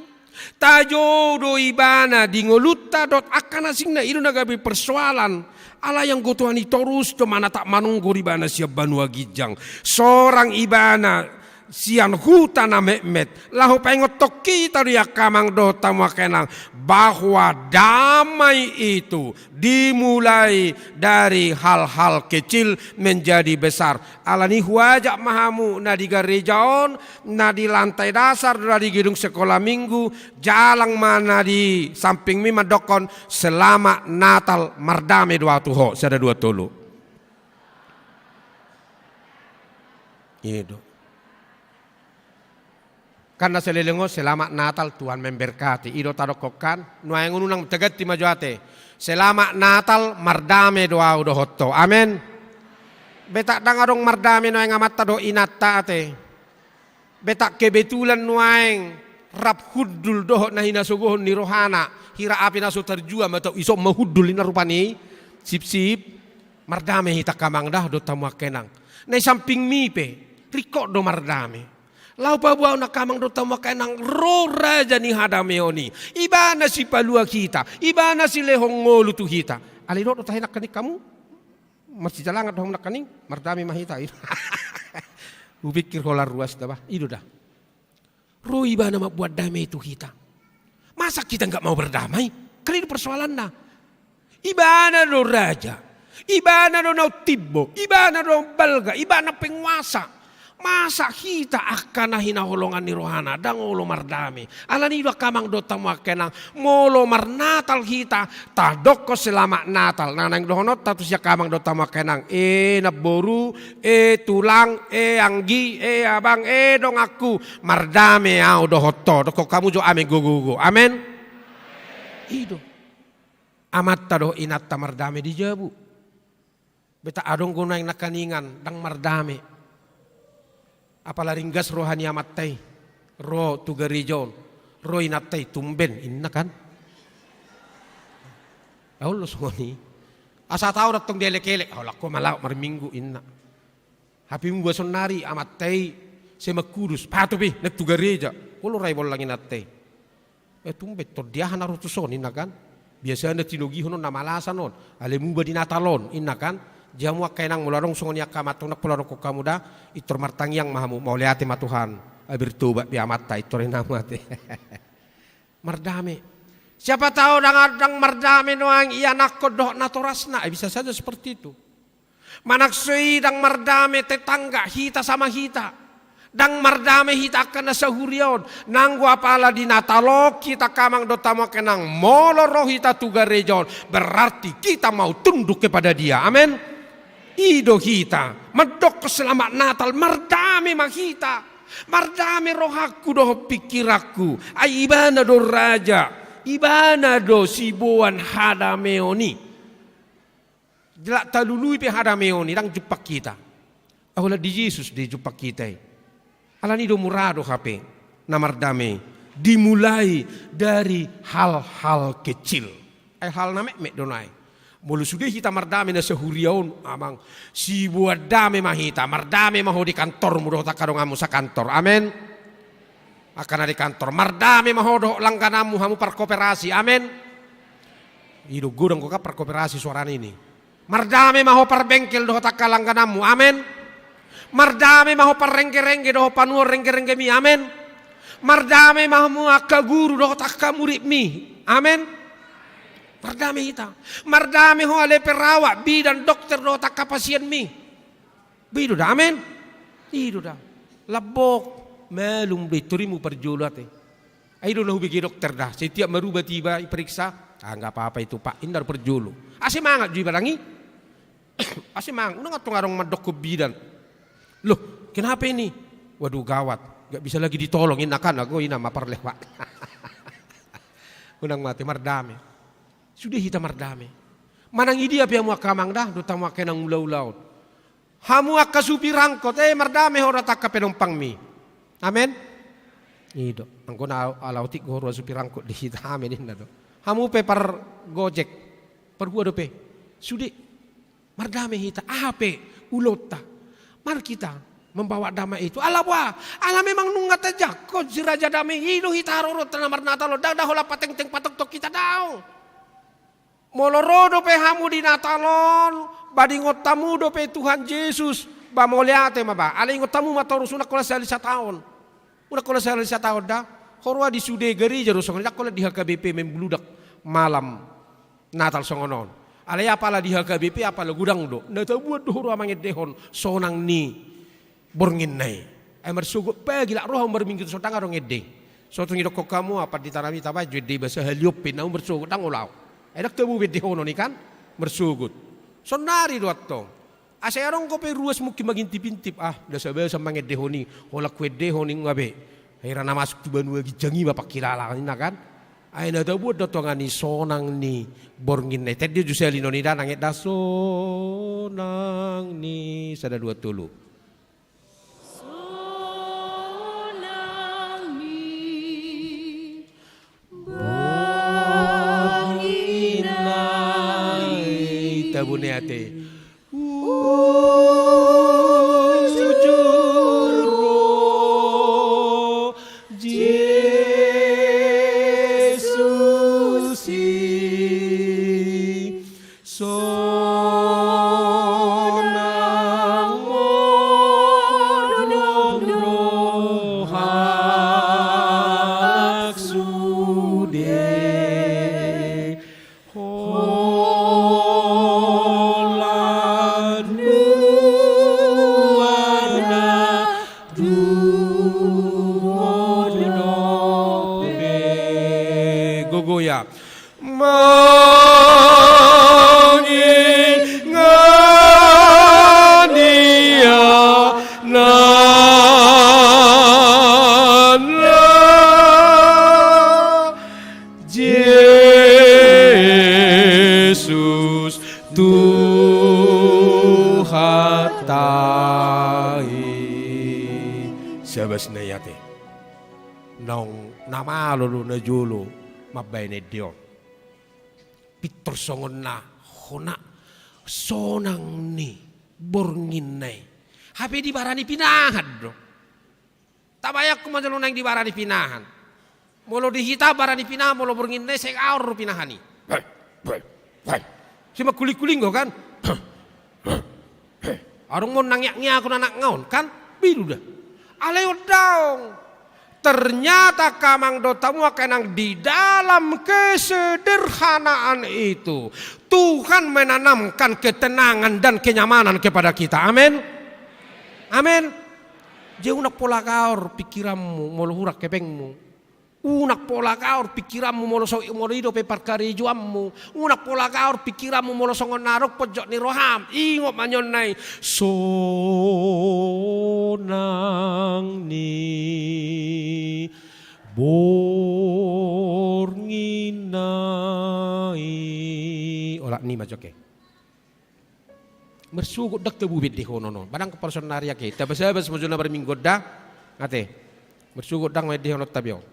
Tajou do ibana di ngolunta dohot angka na asingna? I do na gabe persoalan. Alai anggo Tuhan i torus do manatap manonggor ibana sian banua ginjang. Sorang ibana sian huta na metmet laho paingothon hita do i angka amang dohot hamu angka inang, bahwa damai itu dimulai dari hal-hal kecil menjadi besar. Alani i huajak ma hamu na di gareja on, na di lantai dasar, na di gedung sekolah minggu, jalang ma na di sampingmi mandokkon, "Selamat Natal, mardame do ahu tu ho." Sada, dua, tolu. I do. Kan na saleleng on, "Selamat Natal, Tuhan memberkati." I do tadokkon kan? Nuaeng on unang taganti ma jo ate. "Selamat Natal, mardame do ahu dohot ho." Amen. Betak ndang adong mardame nuaeng amanta dohot inanta ate. Betak kebetulan nuaeng rap hundul dohot na hinasogohon ni rohana, hira api na so tarjua ma tau, ison ma hundul inna rupani. Sip, sip. Mardame hita angka amang da dohot hamu angka inang. Na di sampingmi pe, ringkot do mardame. Laho paboahon angka amang dohot hamu angka inang, ro Raja ni hadameon i. Ibana sipalua hita, ibana silehon ngolu tu hita. Alai dohot do tahe nangkaning hamu? Marsijalangan do hamu nangkaning? Mardame ma hita. Hupikir holan ruas da bah. I do da. Ro ibana mambuat dame tu hita. Masa kita nggak mau berdamai? Kan i do persoalanna. Ibana do raja, ibana do naung timbo, ibana do naung balga, ibana penguasa. Masa hita angka na hinaholongan ni rohana ndang olo mardame? Alani i do angka amang dohot hamu angka inang, molo marnatal hita, tadokkon selamat Natal. Na naeng dohononta tu si angka amang dohot hamu angka inang, "E namboru, e tulang, e anggi, e abang, e donganku, mardame ahu dohot ho." Dokkon hamu jo amen gogo-gogo. Amen. I do. Amanta dohot inanta mardame di jabu. Betak adong do nuaeng nangkaningan ndang mardame. Apala ringgas roha ni amanta i ro tu gareja on, ro inanta i, "Tumben," inna kan. Aol do songon i. Asa taon antong dielek-elek, "Holan ho ma laho marminggu," inna. Hape muba saonnari amanta i, "Sian Mangkudus." "Pato pe, naeng tu gareja." Olo rai bollang inanta i. "E tumben, tondi aha na ro tuson?" inna kan. Biasana tinogihon on na malasan on, "Alai muba di Natal on," inna kan. Jadi hamu angka inang, molo adong songon i angka amanta, ndang pola dokkon hamu da, intor martangiang ma hamu, mauliate ma Tuhan, ai bertobat be amanta, intor inna hamu ate. Mardame. Siapa tahu ndang, ndang mardame nuaeng ianakhon dohot natorasna, ai bisa saja seperti itu. Manang so i ndang mardame tetangga, hita sama hita. Ndang mardame hita angka na sahuria on. Nanggo apala di Natal on hita angka amang dohot hamu angka inang, molo ro hita tu gareja on, berarti kita mau tunduk kepada Dia. Amen. I do hita mandokkon selamat Natal, mardame ma hita. Mardame rohangku dohot pingkiranku. Ai Ibana do Raja, Ibana do siboan hadameon i. Jala talului pe hadameon i, ndang jumpang hita. Ai holan di Jesus do jumpang hita i. Alani i do mura do hape na mardame i dimulai dari hal-hal kecil. Ai hal na metmet do nuaeng. Molo sude hita mardame na sahuria on, amang, siboan dame ma hita. Mardame ma ho di kantormu dohot angka donganmu sakantor. Amen. Angka na di kantor, mardame ma ho dohot langgananmu, hamu parkoperasi. Amen. I do, godang do kan parkoperasi suarana i. Mardame ma ho parbengkel dohot angka langgananmu. Amen. Mardame ma ho parrenggerengge dohot panuhon renggerenggemi. Amen. Mardame ma hamu angka guru dohot angka muridmi. Amen. Mardame hita. Mardame ho ale perawat, bidan, dokter dohot angka pasienmi. Be i do da, amen? I do da. Lambok, malum do i, torimu parjolo ate. Ai do na hubege dokter da, setiap marubat iba, iperiksa, "Ah, nggak apa-apa itu, Pak," ninna do parjolo. Asa mangat jo iba dang i. Asa mangat, unang antong adong mandokkon bidan, "Loh, kenapa ini?" "Waduh, gawat, nggak bisa lagi ditolong," ninna kan, "Ago ina ma parlewat." Unang mate, mardame. Sude hita mardame. Manang i dia pe hamu angka amang da, dohot hamu angka inang ulaulaon. Hamu angka supir angkot, eh, mardame ho dohot angka penumpangmi. Amen. I do. Anggo na ala otik do huroha supir angkot di hita, amen ninna do. Hamu pe pargojek, parhua dope, sude. Mardame hita, aha pe ulaonta. Mari kita membawa damai itu. Ala boha? Ala memang nunga tajangkon si Raja Damai i. I do hita haroroanta na marnatal on, ndang da holan patengteng patoktok hita, daong. Molo ro dope hamu di Natal on, ba diingot hamu dope Tuhan Jesus, ba mauliate ma ba. Alai ingot hamu ma torus, unang holan sahali sataon. Unang holan sahali sataon da. Huroha di sude gareja do songon i, ndang holan di H K B P membludak malam Natal songon on. Alai apala di H K B P, apala godang do. Na tabuat do huroha mangendehon sonang ni bornginna i. Ai marsogot pe, gilak roha, marminggu tu so ndang adong ende. So tung idokkon hamu, apa di tanami tabaen jo ende iba sahali on pe, na marsogot ndang olo au. Ai ndang tabo be endehonon i kan, marsogot. Saonari do antong. Asa adong dope ruas mungkin mangintip-intip, ah, nda sabasan mangendehon i, holan huendehon i nunga be. Hira na masuk tu banua ginjang i ma pangkilalaanna kan. Ai na tabuat do tongon i sonang ni bornginna i. Tende jo sahali on i da, nang et da sonang ni, sada dua tolu. Sonang ni bornginna i. Tabo ni ate. Uju ro Jesus i. Sonang modom rohangku sude, holan nuaeng na dumodom be. Gogo ya. Mangingani anakna Jesus Tuhanta i. Sabas na i ate. Naung na malo do najolo mambaen ende on. Pintor songon na hona sonang ni bornginna i. Hape di bara ni pinahan do. Tabayangkon ma jolo naeng di bara ni pinahan. Molo di hita bara ni pinahan, molo bornginna i segaor do pinahan i. Si mangkuling-kuling do kan. Adong ma on na ngiak-ngiakon anakna on kan, biru da. Alai on daong. Ternyata angka amang dohot hamu angka inang, di dalam kesederhanaan itu Tuhan menanamkan ketenangan dan kenyamanan kepada kita. Amin. Amin. Jadi unang pola gaor pikiranmu molo hurang hepengmu. Unang pola gaor pikiranmu molo so, molo i dope parkarejoanmu. Unang pola gaor pikiranmu molo songon na adong ponjot ni roham. Ingot ma nion na i. Sonang ni bornginna i. Olat ni ma joke. Marsogot ndang tabo be endehonon on. Ba ndang parson nari ake. Tabasabas ma jolo na marminggu on da. Ate. Marsogot ndang ma endehononta be on.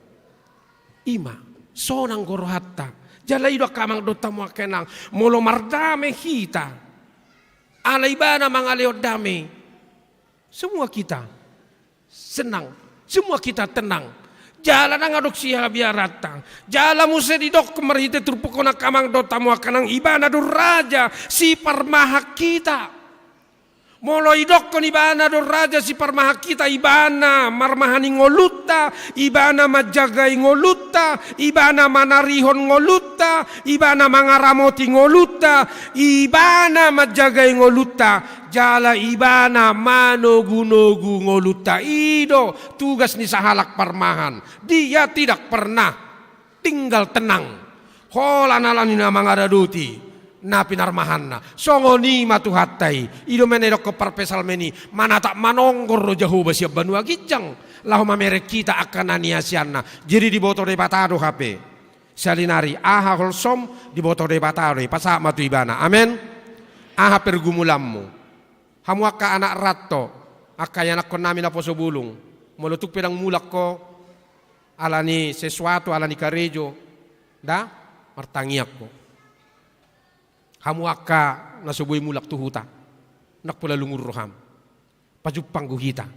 I ma. Sonang do rohanta. Jala i do angka amang dohot hamu angka inang. Molo mardame hita. Ala ibana mangalehon dame. Semua kita senang. Semua kita tenang. Jala ndang adong sihabiaranta. Jala muse didok marhite turpuk on angka amang dohot hamu angka inang, ibana do raja siparmahan hita. Molo idokkon ibana do raja siparmahan hita, ibana marmahani ngolunta, ibana manjagai ngolunta, ibana manarihon ngolunta, ibana mangaramoti ngolunta, ibana manjagai ngolunta, jala ibana manogunogu ngolunta. I do tugas ni sahalak parmahan. Dia tidak pernah tinggal tenang holan ala ni na mangaradoti na pinarmahanna. Songon i ma Tuhanta i. I do ma na idokkon parpsalmen i, manatap manonggor do Jahowa sian banua ginjang laho mamereng hita angka na niasianna. Jadi diboto Debata do hape. Salinari aha holsom diboto Debata do i, pasahat ma tu ibana. Amen. Aha pergumulanmu? Hamu angka anak ranto, angka ianakkonnami naposo bulung, molo tung pe ndang mulak ho ala ni sesuatu, ala ni karejo, nda, martangiang ho. Hamu angka na so boi mulak tu huta, ndang pola lungun roham. Pajumpang do hita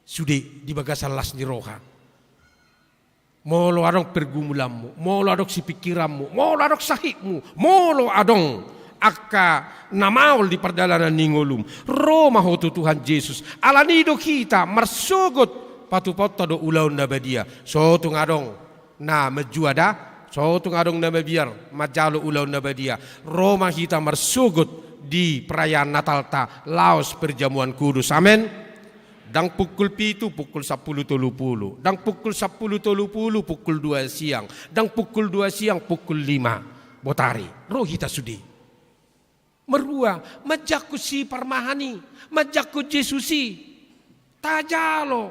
sude di bagasan las ni roha. Molo adong pergumulanmu, molo adong sipingkiranmu, molo adong sahitmu, molo adong angka na maol di pardalanan ni ngolum, ro ma ho tu Tuhan Jesus. Ala ni i do hita marsogot patupaonta do ulaon na badia. So tung adong na manjua da, so tung adong na mabiar manjalo ulaon na badia, ro ma hita marsogot di perayaan Natalta laos perjamuan kudus. Amen. Ndang pukul pitu, pukul sampulu tolu pulu. Ndang pukul sampulu tolu pulu, pukul dua siang. Ndang pukul dua siang, pukul lima botari. Ro hita sude. Marua, manjangkon siparmahan i, manjangkon Jesus i. Tajalo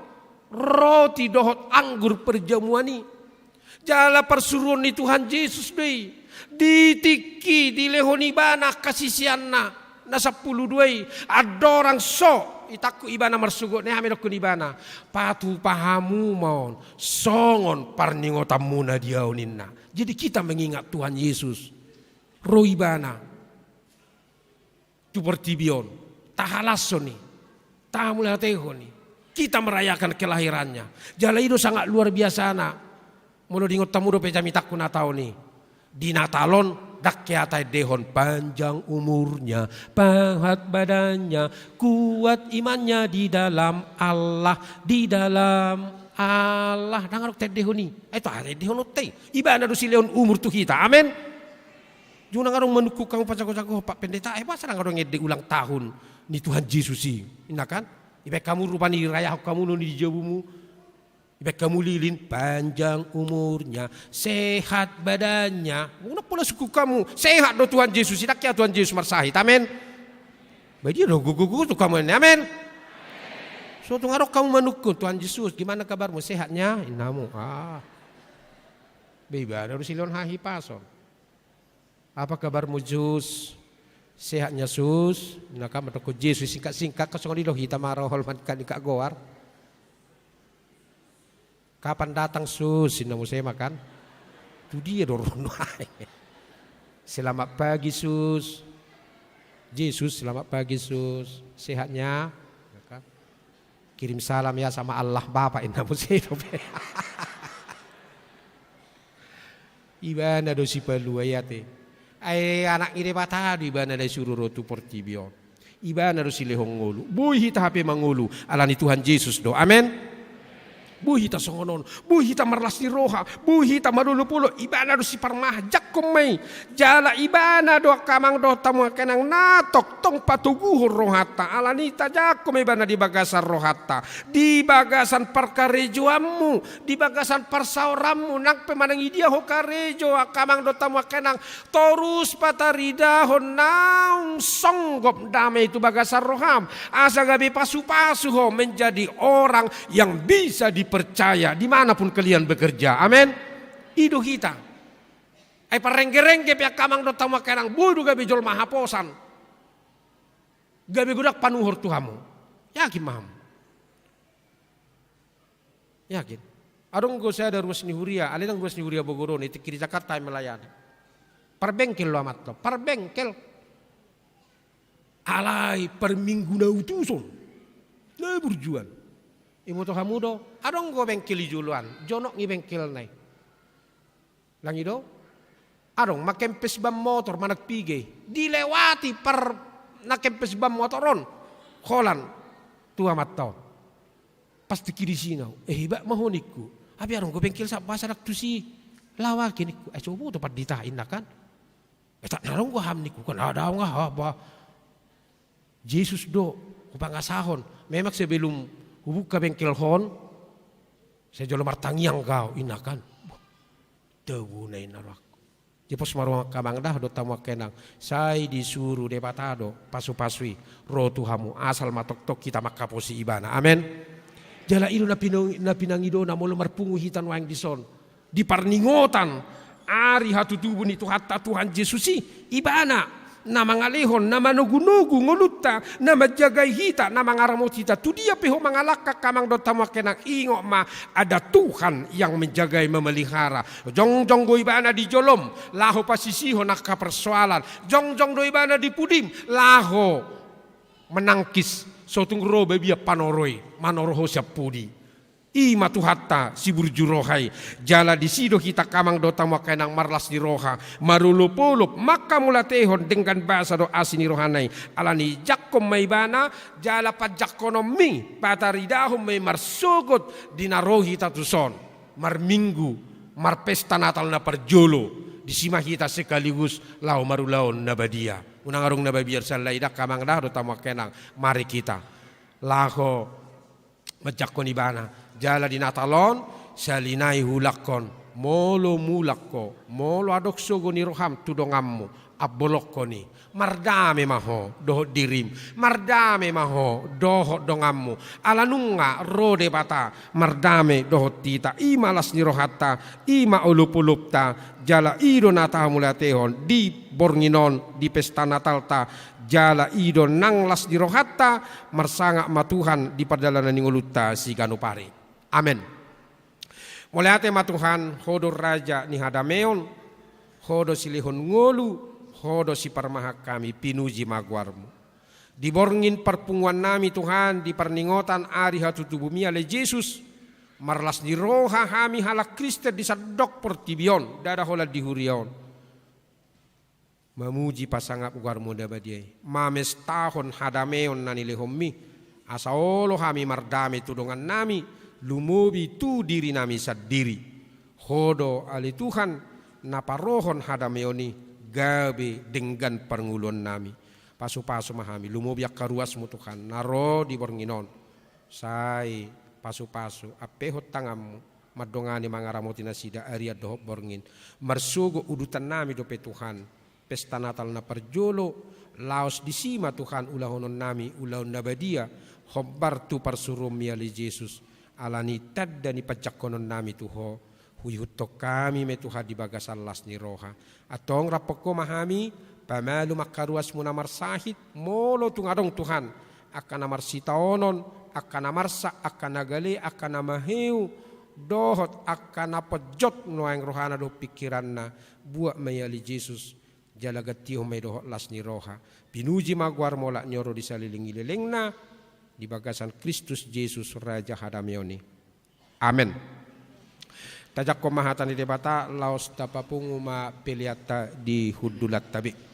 roti dohot anggur perjamuan i. Jala parsuruon ni Tuhan Jesus do i. Di tingki dilehon ibana angka siseanna na sampulu dua i, andorang so itangkup ibana marsogot, na i ma idokkon ibana, patupa hamu ma on songon parningotanmuna di ahu, ninna. Jadi kita mengingat Tuhan Yesus. Ro ibana tu portibi on, tahalashon i, tahamauliatehon i. Kita merayakan kelahirannya. Jala i do sangat luar biasana. Molo diingot hamu dope jamitangku Natal on i. Di Natal on, ndang hea taendehon panjang umurnya, sehat badannya, kuat imannya di dalam Allah, di dalam Allah. Ndang adong taendehon i. Ai taendehononta i. Ibana do silehon umur tu hita. Amen. Jung ndang adong manungkun hamu pajagojagohon, Pak Pendeta, eh, boasa ndang adong ende ulang tahun ni Tuhan Jesus i, inna kan? Ibaen hamu rupani dirayahon hamu do ni di jabumu. Ibaen hamu lilin, panjang umurnya, sehat badannya. Ndang pola sungkun hamu, sehat do Tuhan Jesus i, ndang hea Tuhan Jesus marsahit. Amen. Badia do gogo-gogo tu hamu, amen. So tung adong hamu manungkun, Tuhan Jesus, gimana kabarmu? Sehatnya? Inna hamu. Ah. Be ibana do silehon hahipason. Apa kabarmu, Jus? Sehatnya, Sus? Inna kan mandokkon Jesus singkat-singkat, kan songon i do hita ma ro holman kan ingkon goar. Kapan datang, Sus? Inna muse ma kan. Tu dia do ro nuaeng? Selamat pagi, Sus. Jesus, selamat pagi, Sus. Sehatnya? Inna kan. Kirim salam ya sama Allah Bapa, inna muse dope. Ibana do sipalua i ate. Ai anak ni Debata do ibana na isuru ro tu portibi on. Ibana do silehon ngolu. Boi hita hape mangolu ala ni Tuhan Jesus do. Amen. Boi hita songon on. Boi hita marlas ni roha. Boi hita marolopolop. Ibana do siparmahan. Jangkon ma i. Jala ibana do angka amang dohot hamu angka inang na tongtong patoguhon rohanta. Ala ni i tajangkon ma ibana di bagasan rohanta, di bagasan parkarejoanmu, di bagasan parsaoranmu, nang pe manang idia ho karejo, angka amang dohot hamu angka inang, torus pataridahon naung songgop dame tu bagasan roham, asa gabe pasupasu ho menjadi orang yang bisa dipercaya di mana pun kalian bekerja. Amen. I do hita. Ai parrenggerengge pe angka amang dohot hamu angka inang, boi do gabe jolma haposan. Gabe godang panuhor tu hamu. Yakin ma hamu? Yakin? Adong do sada ruas ni huria, alai ndang ruas ni huria Bogor on, i tingki di Jakarta i melayani. Parbengkel do amanta, parbengkel. Alai parminggu na utuson, na burjuan. Iboto hamu do, adong do bengkel i joloan, jonok ni bengkelna i. Ndang i do? Adong ma kempes ban motor manang piga i. Dilewati par na kempes bam motor on, holan tu amanta on. Pas tingki disi na, eh, iba ma ho ningku. Ai adong do bengkel sahat boasa ndang tusi. Laho ake ningku. Eh, coba tu pandita inna kan. Eh, ndang adong do ham ningku kan, ndang adong aha ba. Jesus do hupangasahon. Memang sebelum hubuka bengkel on, sai jolo martangiang do au inna kan. Bah, tabo na inna rohangku. Jadi pos ma roha angka amang da dohot hamu angka inang, sai disuru Debata do pasu-pasu i ro tu hamu, asal ma tongtong hita manghaposi Ibana. Amen. Jala i do na pinang-, na pinangidona molo marpungu hita nuaeng dison di parningotan ari hatutubu ni Tuhanta Tuhan Jesus i, Ibana na mangalehon, na manogu-nogu ngolunta, na manjagai hita, na mangaramoti hita. Tu dia pe ho mangalangka angka amang dohot hamu angka inang, ingot ma, ada Tuhan yang menjagai, memelihara. Jongjong do Ibana di jolom laho pasisihon angka persoalan. Jongjong do Ibana di pudim laho menangkis so tung ro babiat panoro i, manoro ho sian pudi. I ma Tuhanta siburju roha i. Jala disi do hita angka amang dohot hamu angka inang marlas ni roha, marolop-olop, manghamauliatehon denggan basa dohot asi ni rohana i. Alani i jangkon ma Ibana, jala panjangkononmi pataridahon ma i marsogot di na ro hita tuson, marminggu, marpesta Natal na parjolo. Disi ma hita sekaligus laho marulaon na badia. Unang adong na mabiar sian lae i da angka amang da dohot hamu angka inang. Mari hita laho manjangkon Ibana. Jala di Natal on, sahali nai huulangkon, molo mulak ho, molo adong sogo ni roham tu donganmu, ambolongkon i. Mardame ma ho dohot dirim, mardame ma ho dohot donganmu. Ala nunga ro Debata mardame dohot hita. I ma las ni rohanta, i ma olop-olopta, jala i do na tahamauliatehon di borngin on, di pesta Natalta, jala i do nang las ni rohanta. Marsangap ma Tuhan di pardalanan ni ngolunta siganup ari. Amen. Mauliate ma Tuhan, Ho do raja ni hadameon, Ho do silehon ngolu, Ho do siparmahan hami, pinuji ma goarmu. Di borngin parpunguannami Tuhan, di parningotan ari hatutubumi ale Jesus, marlas ni roha hami halak Kristen di sandok portibi on, ndada holan di huria on, mamuji pasangap goarmu na badia i, mamestahon hadameon na nilehonmi, asa olo hami mardame tu dongannami, lumobi tu dirinami sandiri. Ho do ale Tuhan, na parohon hadameon i gabe denggan parngoluonnami. Pasu-pasu ma hami, lumobi angka ruasmu Tuhan, na ro di borngin on. Sai pasu-pasu, ampehon tanganmu, mandongani mangaramoti nasida arian dohot borngin. Marsogot udutannami dope Tuhan, pesta Natal na parjolo, laos disi ma Tuhan ulahononnami ulaon na badia, hombar tu parsuruonmi ale Jesus, alani tanda ni panjangkononnami tu Ho, huihuthon hami ma i Tuhan di bagasan las ni roha. Antong raphon Ho ma hami, pamalum angka ruasmu na marsahit, molo tung adong Tuhan, angka na marsitaonon, angka na marsak, angka na gale, angka na maheu, dohot angka na ponjot nuaeng rohana dohot pingkiranna, buat ma i ale Jesus, jala gantihon ma i dohot las ni roha. Pinuji ma goarmu olat ni on ro di saleleng ni lelengna, di bagasan Kristus Jesus Raja hadameon i. Amen. Tajangkon ma hata ni Debata, laos tapapungu ma peleanta di hundulanta be.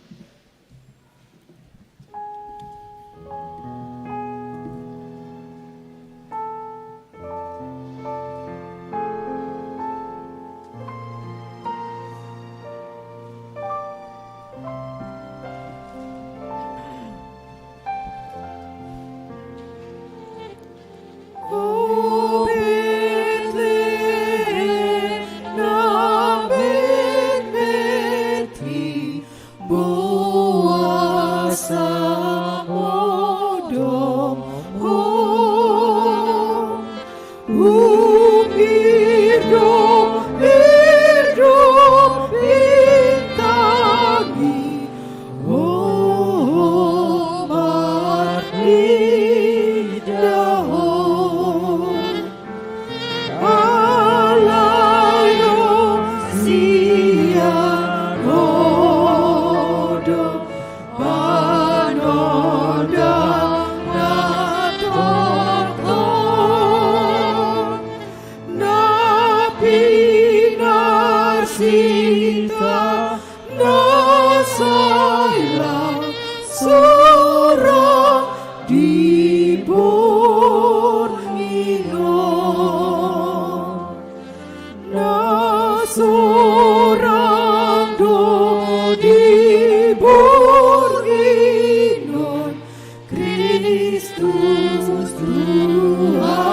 Sorang do di borngin on Kristus Tuhanta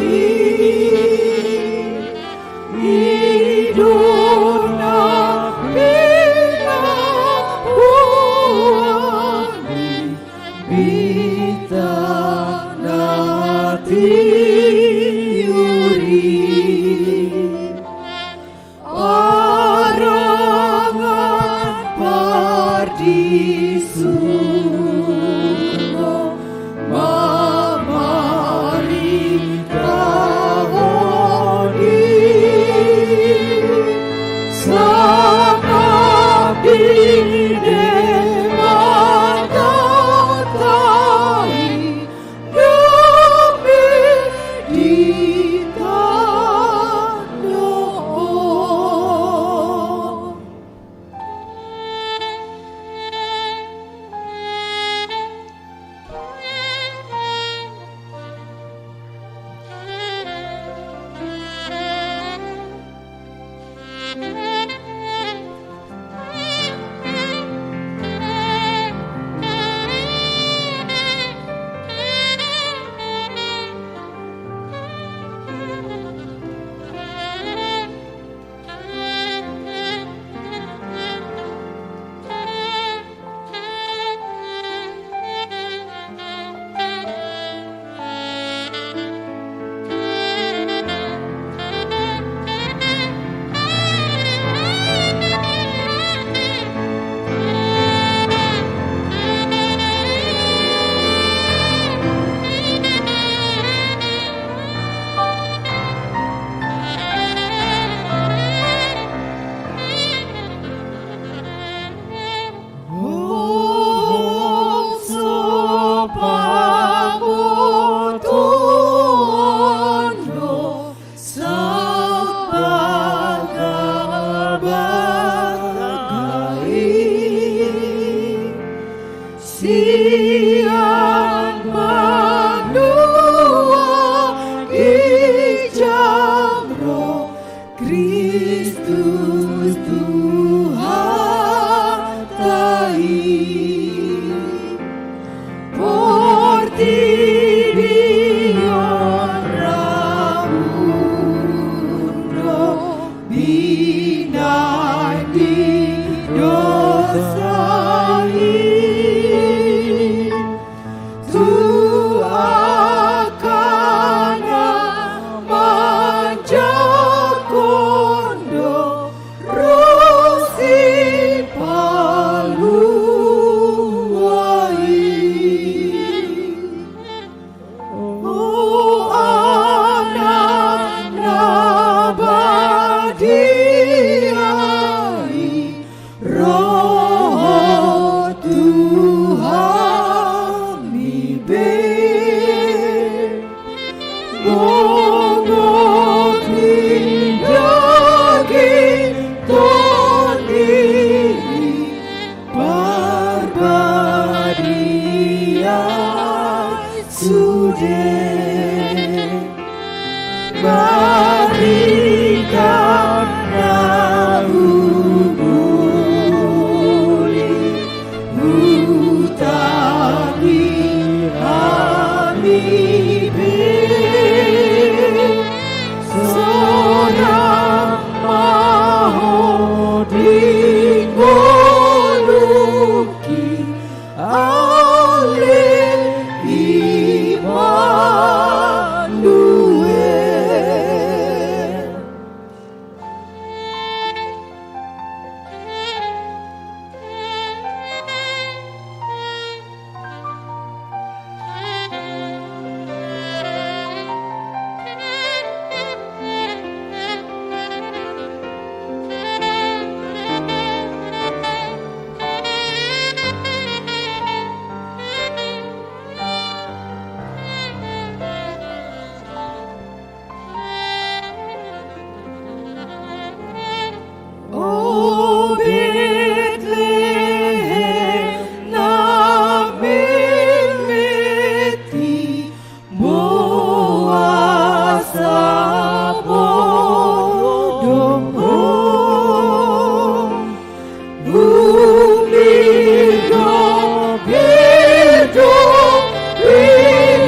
i, i do na pinaboan ni bintang na tiur i. Parangan pardisuhon mamarintahon i, sangap di Debata i, dope di tano on. Hohom so pabotoon do sambangbalga i sian banua ginjang ro Kristus Tuhanta i. Portibi on rabun do binaen di dosa i. Tu angka na manjangkon do ro Sipalua i. O Anak na badia i, ro tu hami be. Bongot ni daging, tondi ni parbadia sude. Barita na uli, hutangi hami be. Sonang ma ho di ngolungki, ale Immanuel.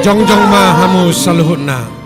Jongjong ma hamu saluhutna.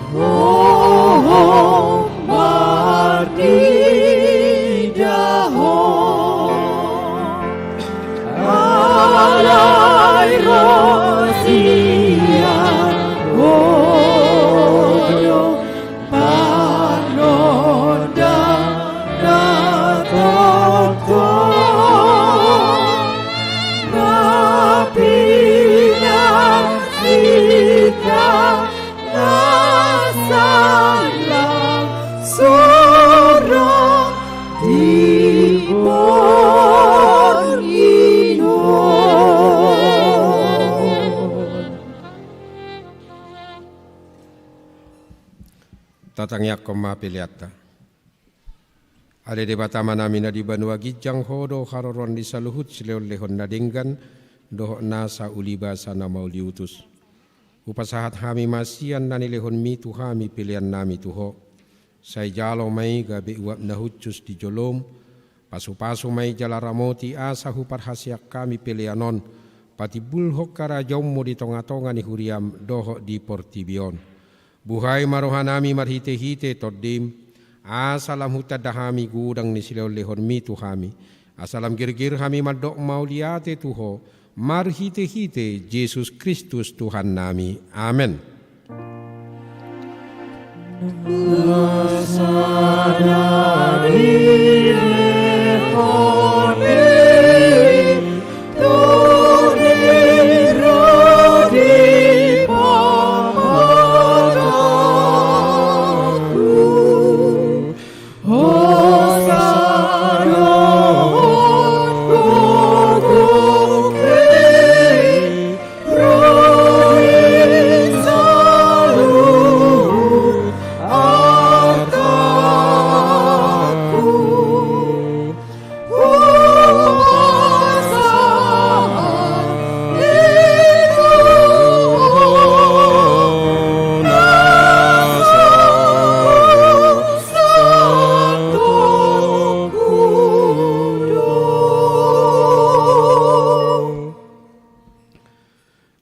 Tatangiangkon ma peleanta. Ale Debata Amanami na di banua ginjang, Ho do haroroan ni saluhut silehonlehon na denggan dohot nasa ulibasa na mauliutus. Hupasahat hami ma sian na nilehonMi tu hami peleannami tu Ho. Sai jalo ma i gabe uap na hushus di joloM. Pasupasu ma i jala ramoti asa huparhaseang hami pelean on patimbulhon harajaonMu di tongatonga ni huriaM dohot di portibi on. Buhai ma rohanami marhitehite TondiM, asa lam hutanda hami godang ni silehonlehonMi tu hami, asa lam girgir hami mandok mauliate tu Ho, marhitehite Jesus Kristus Tuhannami. Amen.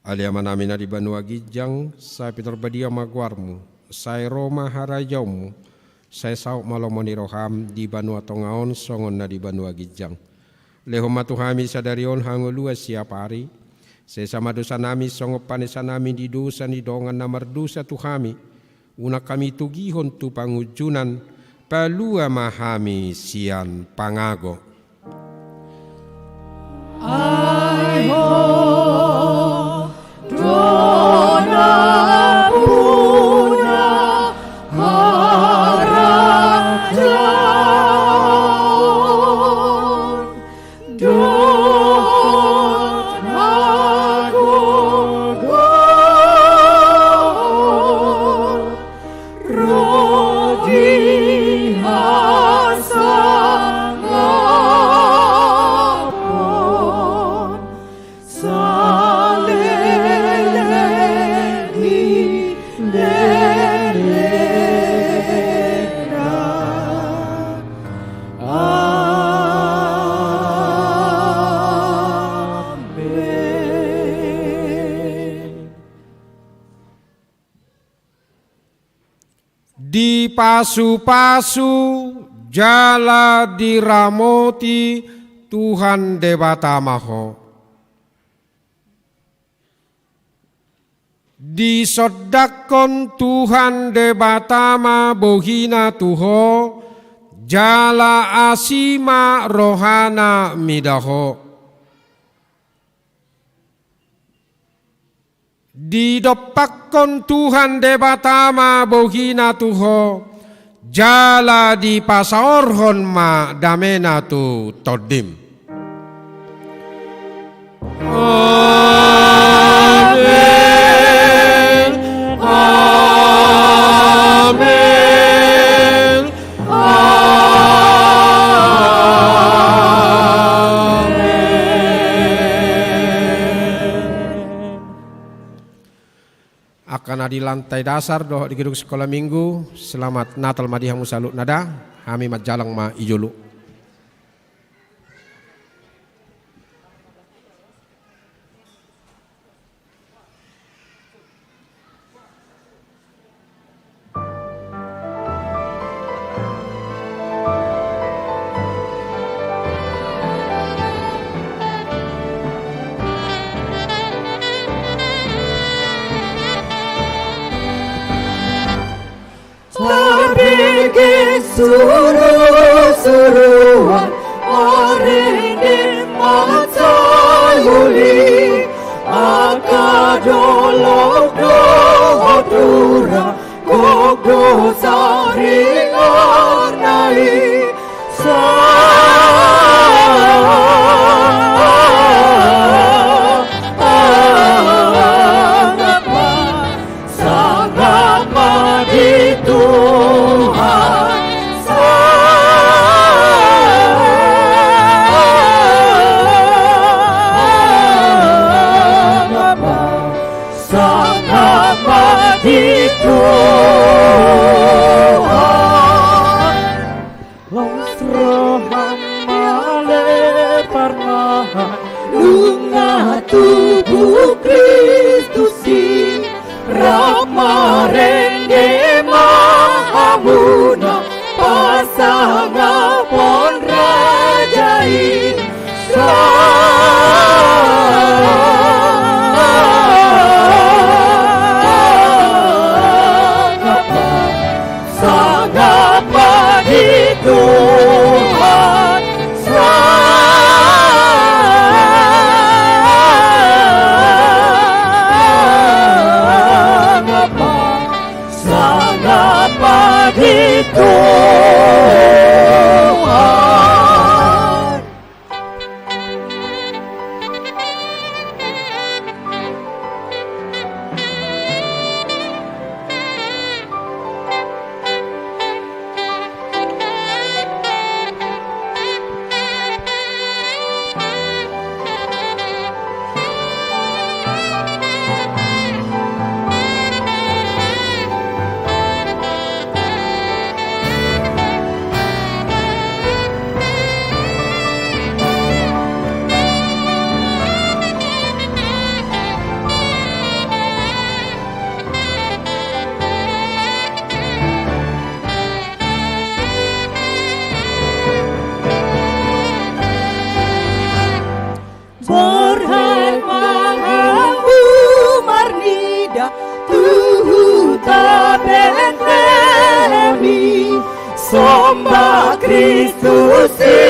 Ale Amanami na di banua ginjang, sai pinarbadia ma goarMu, sai ro ma harajaonMu, sai saut ma lomo ni rohaM di banua tonga on songon na di banua ginjang. Lehon ma tu hami sadari on hangoluan siapari, sesa ma dosanami songon panesanami di dosa ni dongan na mardosa tu hami, unang hami togihon tu pangunjunan, palua ma hami sian pangago. Ai Ho do nampuna harajaon dohot hagogoon ro di hasangapon. Dipasupasu jala diramoti Tuhan Debata ma ho. Disondangkon Tuhan Debata ma bohina tu ho, jala asi ma rohana mida ho. Didompakkon Tuhan Debata ma bohina tu ho, jala dipasaorhon ma damena tu tondim. Amen. Amen. Amen. Angka na di lantai dasar dohot di gedung Sekolah Minggu, selamat Natal ma di hamu saluhutna da, hami manjalang ma i jolo. Tarbege surusuruan, marende mansai uli, angka dolok dohot hura, gok do saringarna i. Sangap ma di Tuhan. Sangap ma di Tuhan. Laos roham ma ale parmahan, nunga tubu Kristus i, rap marende ma hamuna pasangapon Raja i. Sangap ma di Tuhan. Sangap ma, sangap ma di Tuhan. Borhat ma hamu marnida tu huta Betlehem i, somba Kristus i